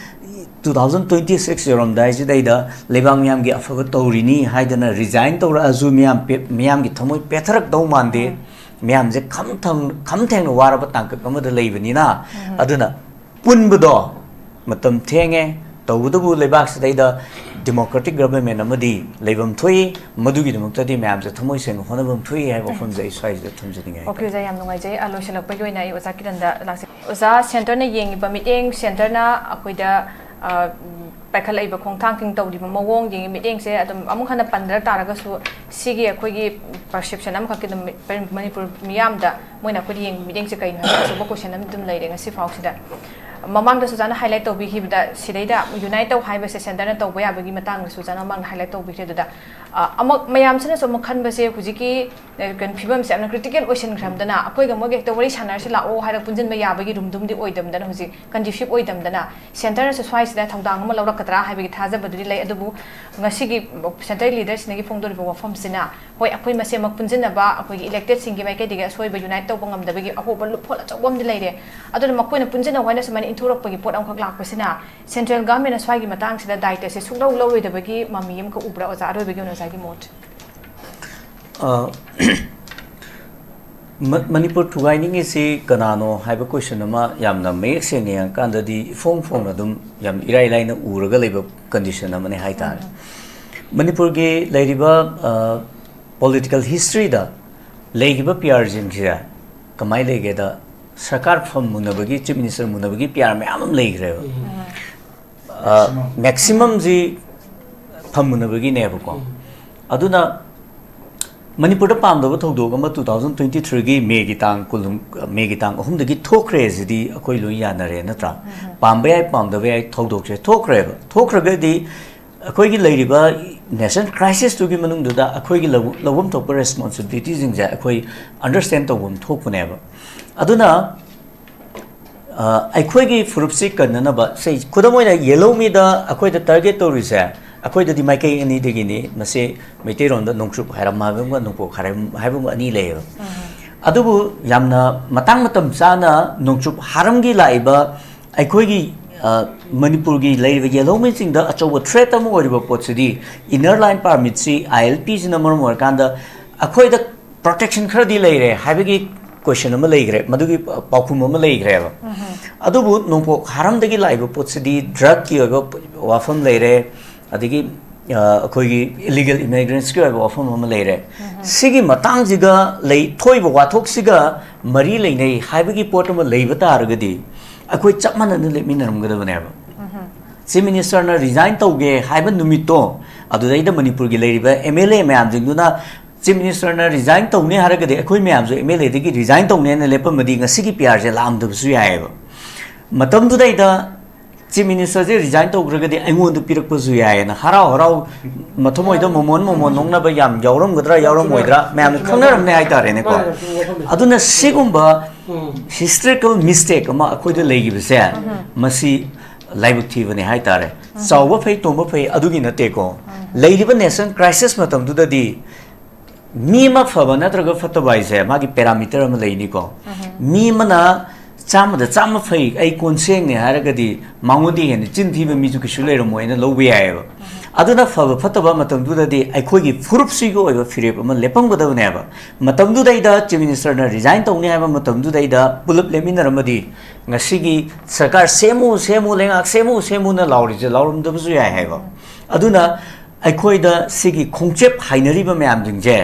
two thousand twenty six ꯌꯧꯔꯝꯗꯥꯏꯁꯤꯗꯩꯗ ꯂꯩꯕꯥꯛ ꯃꯤꯌꯥꯝꯒꯤ ꯑꯐꯕ ꯇꯧꯔꯤꯅꯤ ꯍꯥꯏꯗꯅ ꯔꯤꯖꯥꯏꯟ ꯇꯧꯔꯛꯑꯁꯨ ꯃꯤꯌꯥꯝ ꯄꯦ-, ꯃꯤꯌꯥꯝꯒꯤ ꯊꯃꯣꯏ ꯄꯦꯊꯔꯛꯇꯧ ꯃꯥꯟꯗꯦ꯫ ꯃꯤꯌꯥꯝꯁꯦ ꯈꯝ ꯊꯪ-, ꯈꯝ ꯊꯦꯡꯅ ꯋꯥꯔꯕ ꯇꯥꯡꯀꯛ ꯑꯃꯗ ꯂꯩꯕꯅꯤꯅ, ꯑꯗꯨꯅ ꯄꯨꯟꯕꯗꯣ ꯃꯇꯝ ꯊꯦꯡꯉꯦ꯫ ꯇꯧꯕꯇꯕꯨ ꯂꯩꯕꯥꯛꯁꯤꯗꯩꯗ democratic government ꯑꯃꯗꯤ ꯂꯩꯐꯝ ꯊꯣꯛꯏ꯫ ꯃꯗꯨꯒꯤꯗꯃꯛꯇꯗꯤ ꯃꯌꯥꯝꯁꯦ ꯊꯃꯣꯏ ꯁꯦꯡꯅ ꯍꯣꯠꯅꯐꯝ ꯊꯣꯛꯏ ꯍꯥꯏꯕ ꯋꯥꯐꯝꯁꯦ ꯑꯩ ꯁ꯭ꯋꯥꯏꯁꯤꯗ ꯊꯝꯖꯅꯤꯡꯉꯦ ꯍꯥꯏꯇꯥꯔꯦ꯫ ꯑꯣꯀꯦ ꯑꯣꯖꯥ, ꯌꯥꯝ ꯅꯨꯡꯉꯥꯏꯖꯩ꯫ ꯑ, ꯂꯣꯏꯁꯤꯜꯂꯛꯄꯒꯤ ꯑꯣꯏꯅ ꯑꯩ ꯑꯣꯖꯥ ꯀꯤꯔꯟꯗ ꯂꯥꯛꯆꯒꯦ꯫ ꯑꯣꯖꯥ, ꯁꯦꯟꯇꯔꯅ ꯌꯦꯡꯉꯤꯕ ꯃꯤꯠꯌꯦꯡ, ꯁꯦꯟꯇꯔꯅ ꯑꯩꯈꯣꯏꯗ, ꯑ, ꯄꯥꯏꯈꯠꯂꯛꯏꯕ ꯈꯣꯡꯊꯥꯡꯁꯤꯡ ꯇꯧꯔꯤꯕ ꯃꯑꯣꯡ ꯌꯦꯡꯉꯤ ꯃꯤꯠꯌꯦꯡꯁꯦ ꯑꯗꯨꯝ ꯑꯃꯨꯛ ꯍꯟꯅ ꯄꯟꯗ꯭ꯔ ꯇꯥꯔꯒꯁꯨ, ꯁꯤꯒꯤ ꯑꯩꯈꯣꯏꯒꯤ perception ꯑꯃꯈꯛꯀꯤ ꯑꯗꯨꯝ ꯃꯅꯤꯄꯨꯔ ꯃꯤꯌꯥꯝꯗ ꯃꯣꯏꯅ ꯑꯩꯈꯣꯏꯗ ꯌꯦꯡꯕ ꯃꯤꯠꯌꯦꯡꯁꯦ ꯀꯩꯅꯣ ꯍꯥꯏꯕ ꯑꯆꯧꯕ question ꯑꯃ ꯑꯗꯨꯝ ꯂꯩꯔꯦ ꯉꯁꯤ ꯐꯥꯎꯁꯤꯗ꯫ ꯃꯃꯥꯡꯗꯁꯨ ꯑꯣꯖꯥꯅ highlight ꯇꯧꯕꯤꯈꯤꯕꯗ, ꯁꯤꯗꯩꯗ unite ꯇꯧ ꯍꯥꯏꯕꯁꯦ ꯁꯦꯟꯇꯔꯅ ꯇꯧꯕ ꯌꯥꯕꯒꯤ ꯃꯇꯥꯡꯗꯁꯨ ꯑꯣꯖꯥꯅ ꯃꯃꯥꯡꯗ highlight ꯇꯧꯕꯤꯈ꯭ꯔꯦ꯫ ꯑꯗꯨꯗ, ꯑ, ꯑꯃꯨꯛ ꯃꯌꯥꯝꯁꯤꯅꯁꯨ ꯑꯃꯨꯛ ꯈꯟꯕꯁꯦ, ꯍꯧꯖꯤꯛꯀꯤ, ꯑ, ꯀꯩꯅꯣ, ꯐꯤꯕꯝꯁꯦ ꯌꯥꯝꯅ critical ꯑꯣꯏꯁꯤꯟꯈ꯭ꯔꯕꯗꯅ ꯑꯩꯈꯣꯏꯒ ꯃꯣꯏꯒ ꯍꯦꯛꯇ ꯋꯥꯔꯤ ꯁꯥꯟꯅꯔꯁꯤ ꯂꯥꯛꯑꯣ ꯍꯥꯏꯔꯒ ꯄꯨꯟꯁꯤꯟꯕ ꯌꯥꯕꯒꯤ ꯔꯨꯝꯗꯨꯝꯗꯤ ꯑꯣꯏꯗꯕꯗꯅ, ꯍꯧꯖꯤꯛ conducive ꯑꯣꯏꯗꯕꯗꯅ ꯁꯦꯟꯇꯔꯅꯁꯨ ꯁ꯭ꯋꯥꯏꯁꯤꯗ ꯊꯧꯗꯥꯡ ꯑꯃ ꯂꯧꯔꯛꯀꯗ꯭ꯔꯥ ꯍꯥꯏꯕꯒꯤ ꯊꯥꯖꯕꯗꯨꯗꯤ ꯂꯩ꯫ ꯑꯗꯨꯕꯨ ꯉꯁꯤꯒꯤ ꯁꯦꯟꯇꯔ ꯂꯤꯗꯔꯁꯤꯡꯗꯒꯤ ꯐꯣꯡꯗꯣꯔꯤꯕ ꯋꯥꯐꯝꯁꯤꯅ, ꯍꯣꯏ, ꯑꯩꯈꯣꯏ ꯃꯁꯦꯟꯃꯛ ꯄꯨꯟꯁꯤꯟꯅꯕ, ꯑꯩꯈꯣꯏꯒꯤ electedꯁꯤꯡꯒꯤ ꯃꯥꯏꯀꯩꯗꯒꯤ ꯑꯁꯣꯏꯕ unite ꯇꯧꯕ ꯉꯝꯗꯕꯒꯤ ꯑꯍꯣꯕ ꯂꯨꯞꯐꯣꯜ ꯑꯆꯧꯕ ꯑꯃꯗꯤ ꯂꯩꯔꯦ꯫ ꯑꯗꯨꯅ ꯃꯈꯣꯏꯅ ꯄꯨꯟꯁꯤꯟꯅꯧ ꯍꯥꯏꯅ ꯁꯨꯃꯥꯏꯅ ꯏꯟꯊꯣꯔꯛꯄꯒꯤ ꯄꯣꯠ ꯑꯃꯈꯛ ꯂꯥꯛꯄꯁꯤꯅ central governmentꯅ ꯁ꯭ꯋꯥꯏꯒꯤ ꯃꯇꯥꯡꯁꯤꯗ ꯗꯥꯏꯇꯁꯦ ꯁꯨꯡꯂꯧ ꯂꯧꯔꯣꯏꯗꯕꯒꯤ ꯃꯃꯤ ꯑꯃꯈꯛ ꯎꯕ꯭ꯔꯥ ꯑꯣꯖꯥ? ꯑꯔꯣꯏꯕꯒꯤ ꯑꯣꯏꯅ ꯑꯣꯖꯥꯒꯤ ꯃꯣꯠ꯫ ꯑ, ꯃ-, ꯃꯅꯤꯄꯨꯔ ꯊꯨꯒꯥꯏꯅꯤꯡꯉꯤꯁꯤ ꯀꯅꯥꯅꯣ ꯍꯥꯏꯕ question ꯑꯃ ꯌꯥꯝꯅ ꯃꯌꯦꯛ ꯁꯦꯡꯅ ꯌꯦꯡꯉꯀꯥꯟꯗꯗꯤ ꯏꯐꯣꯡ ꯐꯣꯡꯅ ꯑꯗꯨꯝ ꯌꯥꯝ ꯏꯔꯥꯏ ꯂꯥꯏꯅ ꯎꯔꯒ ꯂꯩꯕ condition ꯑꯃꯅꯤ ꯍꯥꯏꯇꯥꯔꯦ꯫ ꯃꯅꯤꯄꯨꯔꯒꯤ ꯂꯩꯔꯤꯕ, ꯑ, political historyꯗ ꯂꯩꯈꯤꯕ P Rꯁꯤꯡꯁꯦ ꯀꯃꯥꯏꯅ ꯂꯩꯒꯦꯗ, ꯁꯔꯀꯥꯔ ꯐꯝ ꯃꯨꯟꯅꯕꯒꯤ, Chief Minister ꯃꯨꯟꯅꯕꯒꯤ P R ꯃꯌꯥꯝ ꯑꯃ ꯂꯩꯈ꯭ꯔꯦꯕ꯫ ꯑ, maximumꯁꯤ ꯐꯝ ꯃꯨꯟꯅꯕꯒꯤꯅꯦꯕꯀꯣ꯫ ꯑꯗꯨꯅ ꯃꯅꯤꯄꯨꯔꯗ ꯄꯥꯝꯗꯕ ꯊꯧꯗꯣꯛ ꯑꯃ two thousand twenty threeꯒꯤ Mayꯒꯤ ꯇꯥꯡ ꯀꯨꯟ, Mayꯒꯤ ꯇꯥꯡ ꯑꯍꯨꯝꯗꯒꯤ ꯊꯣꯛꯈ꯭ꯔꯦ ꯁꯤꯗꯤ ꯑꯩꯈꯣꯏ ꯂꯣꯏ ꯌꯥꯅꯔꯦ, ꯅꯠꯇ꯭ꯔꯥ? ꯄꯥꯝꯕ ꯌꯥꯏ, ꯄꯥꯝꯗꯕ ꯌꯥꯏ, ꯊꯧꯗꯣꯛꯁꯦ ꯊꯣꯛꯈ꯭ꯔꯦꯕ꯫ ꯊꯣꯛꯈ꯭ꯔꯒꯗꯤ ꯑꯩꯈꯣꯏꯒꯤ ꯂꯩꯔꯤꯕ national crisisꯇꯨꯒꯤ ꯃꯅꯨꯡꯗꯨꯗ ꯑꯩꯈꯣꯏꯒꯤ ꯂꯧ-, ꯂꯧꯐꯝ ꯊꯣꯛꯄ responsibilityꯁꯤꯡꯁꯦ ꯑꯩꯈꯣꯏ understand ꯇꯧꯐꯝ ꯊꯣꯛꯄꯅꯦꯕ꯫ ꯑꯗꯨꯅ, ꯑ, ꯑꯩꯈꯣꯏꯒꯤ ꯐꯨꯔꯨꯞꯁꯤ ꯀꯟꯅꯅꯕ, say, ꯈꯨꯗꯝ ꯑꯣꯏꯅ Yellow Mayꯗ ꯑꯩꯈꯣꯏꯗ target ꯇꯧꯔꯤꯁꯦ, ꯑꯩꯈꯣꯏꯗꯗꯤ ꯃꯥꯏꯀꯩ ꯑꯅꯤꯗꯒꯤꯅꯤ꯫ ꯃꯁꯤ ꯃꯩꯇꯩꯔꯣꯟꯗ ꯅꯣꯡꯆꯨꯞ ꯍꯥꯏꯔꯝ ꯍꯥꯏꯕ ꯑꯃꯒ ꯅꯣꯡꯄꯣꯛ ꯍꯥꯏꯔꯝ ꯍꯥꯏꯕ ꯑꯃꯒ ꯑꯅꯤ ꯂꯩꯌꯦꯕ꯫ ꯑꯗꯨꯕꯨ ꯌꯥꯝꯅ ꯃꯇꯥꯡ ꯃꯇꯝ ꯆꯥꯅ ꯅꯣꯡꯆꯨꯞ ꯍꯥꯔꯝꯒꯤ ꯂꯥꯛꯏꯕ ꯑꯩꯈꯣꯏꯒꯤ, ꯑ, ꯃꯅꯤꯄꯨꯔꯒꯤ ꯂꯩꯔꯤꯕ Yellow Mayꯁꯤꯡꯗ ꯑꯆꯧꯕ threat ꯑꯃ ꯑꯣꯏꯔꯤꯕ ꯄꯣꯠꯁꯤꯗꯤ inner line permitꯁꯤ, ILPꯁꯤꯅ ꯃꯔꯝ ꯑꯣꯏꯔꯀꯥꯟꯗ ꯑꯩꯈꯣꯏꯗ protection ꯈꯔꯗꯤ ꯂꯩꯔꯦ ꯍꯥꯏꯕꯒꯤ question ꯑꯃ ꯂꯩꯈ꯭ꯔꯦ, ꯃꯗꯨꯒꯤ ꯄꯥꯎꯈꯨꯝ ꯑꯃ ꯂꯩꯈ꯭ꯔꯦꯕ꯫ ꯑꯗꯨꯕꯨ ꯅꯣꯡꯄꯣꯛ ꯍꯥꯔꯝꯗꯒꯤ ꯂꯥꯛꯏꯕ ꯄꯣꯠꯁꯤꯗꯤ drugꯀꯤ ꯑꯣꯏꯕ ꯋꯥꯐꯝ ꯂꯩꯔꯦ, ꯑꯗꯒꯤ ꯑ, ꯑꯩꯈꯣꯏꯒꯤ ꯏꯂꯤꯒꯦꯜ ꯏꯃꯥꯏꯒ꯭ꯔꯦꯟꯁꯀꯤ ꯑꯣꯏꯕ ꯋꯥꯐꯝ ꯑꯃ ꯂꯩꯔꯦ꯫ ꯁꯤꯒꯤ ꯃꯇꯥꯡꯁꯤꯒ ꯂꯩ, ꯊꯣꯛꯏꯕ ꯋꯥꯊꯣꯛꯁꯤꯒ ꯃꯔꯤ ꯂꯩꯅꯩ ꯍꯥꯏꯕꯒꯤ ꯄꯣꯠ ꯑꯃ ꯂꯩꯕ ꯇꯥꯔꯒꯗꯤ ꯑꯩꯈꯣꯏ ꯆꯞ ꯃꯥꯟꯅꯅ ꯂꯦꯞꯃꯤꯟꯅꯔꯝꯒꯗꯕꯅꯦꯕ꯫ ꯆꯤꯐ ꯃꯤꯅꯤꯁꯇꯔꯅ ꯔꯤꯖꯥꯏꯟ ꯇꯧꯒꯦ ꯍꯥꯏꯕ ꯅꯨꯃꯤꯠꯇꯣ, ꯑꯗꯨꯗꯩꯗ ꯃꯅꯤꯄꯨꯔꯒꯤ ꯂꯩꯔꯤꯕ ꯑꯦꯝ ꯑꯦꯜ ꯑꯦ ꯃꯌꯥꯝꯁꯤꯡꯗꯨꯅ ꯆꯤꯐ ꯃꯤꯅꯤꯁꯇꯔꯅ ꯔꯤꯖꯥꯏꯟ ꯇꯧꯅꯤ ꯍꯥꯏꯔꯒꯗꯤ ꯑꯩꯈꯣꯏ ꯃꯌꯥꯝꯁꯨ ꯑꯦꯝ ꯑꯦꯜ ꯑꯦꯗꯒꯤ ꯔꯤꯖꯥꯏꯟ ꯇꯧꯅꯦꯅ ꯂꯦꯞꯄꯝꯃꯗꯤ ꯉꯁꯤꯒꯤ ꯄꯤ ꯑꯥꯔꯁꯦ ꯂꯥꯛꯑꯝꯗꯕꯁꯨ ꯌꯥꯏꯑꯕ꯫ ꯃꯇꯝꯗꯨꯗꯩꯗ ꯆꯤꯐ ꯃꯤꯅꯤꯁꯇꯔꯁꯦ ꯔꯤꯖꯥꯏꯟ ꯇꯧꯈ꯭ꯔꯒꯗꯤ ꯑꯩꯉꯣꯟꯗ ꯄꯤꯔꯛꯄꯁꯨ ꯌꯥꯏꯑꯅ ꯍꯔꯥꯎ ꯍꯔꯥꯎ ꯃꯊꯃꯣꯏꯗ ꯃꯣꯃꯣꯟ ꯃꯣꯃꯣꯟ ꯅꯣꯛꯅꯕ ꯌꯥꯝ ꯌꯥꯎꯔꯝꯒꯗ꯭ꯔꯥ ꯌꯥꯎꯔꯝꯃꯣꯏꯗ꯭ꯔꯥ ꯃꯌꯥꯝꯅ ꯈꯪꯅꯔꯝꯅꯦ ꯍꯥꯏꯇꯥꯔꯦꯅꯦꯀꯣ꯫ ꯑꯗꯨꯅ ꯁꯤꯒꯨꯝꯕ ꯍꯤꯁꯇ꯭ꯔꯤꯀꯦꯜ ꯃꯤꯁꯇꯦꯛ ꯑꯃ ꯑꯩꯈꯣꯏꯗ ꯂꯩꯈꯤꯕꯁꯦ, ꯃꯁꯤ ꯂꯥꯏꯕꯛ ꯊꯤꯕꯅꯦ ꯍꯥꯏꯇꯥꯔꯦ꯫ ꯆꯥꯎꯕ ꯐꯩ, ꯇꯣꯡꯕ ꯐꯩ, ꯑꯗꯨꯒꯤ ꯅꯠꯇꯦꯀꯣ꯫ ꯂꯩꯔꯤꯕ ꯅꯦꯁꯅꯦꯜ ꯀ꯭ꯔꯥꯏꯁꯤꯁ ꯃꯇꯝꯗꯨꯗꯗꯤ ꯃꯤ ꯑꯃ ꯐꯕ ꯅꯠꯇ꯭ꯔꯒ ꯐꯠꯇꯕ ꯍꯥꯏꯁꯦ ꯃꯥꯒꯤ ꯄꯦꯔꯥꯃꯤꯇꯔ ꯑꯃ ꯂꯩꯅꯤꯀꯣ꯫ ꯃꯤ ꯑꯃꯅ ꯆꯥꯝꯃꯗ ꯆꯥꯝꯃ ꯐꯩ, ꯑꯩ ꯀꯣꯟ ꯁꯦꯡꯅꯦ ꯍꯥꯏꯔꯒꯗꯤ ꯃꯉꯣꯟꯗꯒꯤ ꯍꯦꯟꯅ ꯆꯤꯟ ꯊꯤꯕ ꯃꯤꯁꯨ ꯀꯩꯁꯨ ꯂꯩꯔꯝꯃꯣꯏꯅ ꯂꯧꯕ ꯌꯥꯏꯑꯕ꯫ ꯑꯗꯨꯅ ꯐꯕ ꯐꯠꯇꯕ ꯃꯇꯝꯗꯨꯗꯗꯤ ꯑꯩꯈꯣꯏꯒꯤ ꯐꯨꯔꯨꯞꯁꯤꯒꯤ ꯑꯣꯏꯕ ꯐꯤꯔꯦꯞ ꯑꯃ ꯂꯦꯞꯄꯝꯒꯗꯕꯅꯦꯕ꯫ ꯃꯇꯝꯗꯨꯗꯩꯗ ꯆꯤꯐ ꯃꯤꯅꯤꯁꯇꯔꯅ ꯔꯤꯖꯥꯏꯟ ꯇꯧꯅꯤ ꯍꯥꯏꯕ ꯃꯇꯝꯗꯨꯗꯩꯗ ꯄꯨꯂꯞ ꯂꯦꯞꯃꯤꯟꯅꯔꯝꯃꯗꯤ ꯉꯁꯤꯒꯤ ꯁꯔꯀꯥꯔ ꯁꯦꯝꯃꯨ, ꯁꯦꯝꯃꯨ, ꯂꯩꯉꯥꯛ ꯁꯦꯝꯃꯨ, ꯁꯦꯝꯃꯨꯅ ꯂꯥꯎꯔꯤꯁꯦ ꯂꯥꯎꯔꯝꯗꯕꯁꯨ ꯌꯥꯏ ꯍꯥꯏꯕ꯫ ꯑꯗꯨꯅ ꯑꯩꯈꯣꯏꯗ ꯁꯤꯒꯤ ꯈꯣꯡꯆꯦꯞ ꯍꯥꯏꯅꯔꯤꯕ ꯃꯌꯥꯝꯁꯤꯡꯁꯦ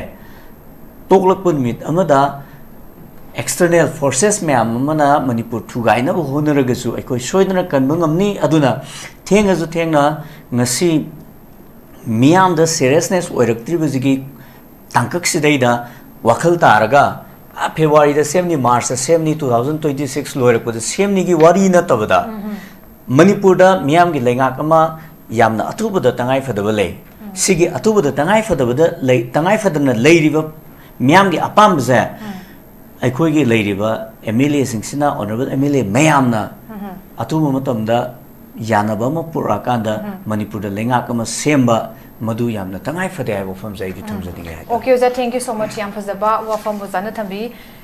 ꯇꯣꯛꯂꯛꯄ ꯅꯨꯃꯤꯠ ꯑꯃꯗ ꯑꯦꯛꯁꯇꯔꯅꯦꯜ ꯐꯣꯔꯁꯦꯁ ꯃꯌꯥꯝ ꯑꯃꯅ ꯃꯅꯤꯄꯨꯔ ꯊꯨꯒꯥꯏꯅꯕ ꯍꯣꯠꯅꯔꯒꯁꯨ ꯑꯩꯈꯣꯏ ꯁꯣꯏꯗꯅ ꯀꯟꯕ ꯉꯝꯅꯤ꯫ ꯑꯗꯨꯅ ꯊꯦꯡꯉꯁꯨ ꯊꯦꯡꯅ ꯉꯁꯤ ꯃꯤꯌꯥꯝꯗ ꯁꯦꯔꯤꯌꯁꯅꯦꯁ ꯑꯣꯏꯔꯛꯇ꯭ꯔꯤꯕꯁꯤꯒꯤ ꯇꯥꯡꯀꯛꯁꯤꯗꯩꯗ ꯋꯥꯈꯜ ꯇꯥꯔꯒ, ꯑꯥ, ꯐꯦꯕ꯭ꯔꯨꯋꯥꯔꯤꯗ ꯁꯦꯝꯅꯤ, ꯃꯥꯔꯆꯇ ꯁꯦꯝꯅꯤ, ꯇꯨ ꯊꯥꯎꯖꯟ ꯇ꯭ꯋꯦꯟꯇꯤ ꯁꯤꯛꯁ ꯂꯣꯏꯔꯛꯄꯗ ꯁꯦꯝꯅꯤꯒꯤ ꯋꯥꯔꯤ ꯅꯠꯇꯕꯗ, ꯃꯅꯤꯄꯨꯔꯗ ꯃꯤꯌꯥꯝꯒꯤ ꯂꯩꯉꯥꯛ ꯑꯃ ꯌꯥꯝꯅ ꯑꯊꯨꯕꯗ ꯇꯉꯥꯏ ꯐꯗꯕ ꯂꯩ꯫ ꯁꯤꯒꯤ ꯑꯊꯨꯕꯗ ꯇꯉꯥꯏ ꯐꯗꯕꯗ ꯂꯩ, ꯇꯉꯥꯏ ꯐꯗꯅ ꯂꯩꯔꯤꯕ ꯃꯤꯌꯥꯝꯒꯤ ꯑꯄꯥꯝꯕꯁꯦ ꯑꯩꯈꯣꯏꯒꯤ ꯂꯩꯔꯤꯕ ꯑꯦꯝ ꯑꯦꯜ ꯑꯦꯁꯤꯡꯁꯤꯅ, ꯑꯣꯅꯔꯦꯕꯜ ꯑꯦꯝ ꯑꯦꯜ ꯑꯦ ꯃꯌꯥꯝꯅ ꯑꯊꯨꯕ ꯃꯇꯝꯗ ꯌꯥꯅꯕ ꯑꯃ ꯄꯨꯔꯛꯑꯀꯥꯟꯗ ꯃꯅꯤꯄꯨꯔꯗ ꯂꯩꯉꯥꯛ ꯑꯃ ꯁꯦꯝꯕ, ꯃꯗꯨ ꯌꯥꯝꯅ ꯇꯉꯥꯏ ꯐꯗꯦ ꯍꯥꯏꯕ ꯋꯥꯐꯝꯁꯦ ꯑꯩꯗꯤ ꯊꯝꯖꯅꯤꯡꯉꯦ ꯍꯥꯏꯇꯥꯔꯦ꯫ Okay, ꯑꯣꯖꯥ, thank you so much. ꯌꯥꯝ ꯐꯖꯕ ꯋꯥꯐꯝ ꯑꯣꯖꯥꯅ ꯊꯝꯕꯤ꯫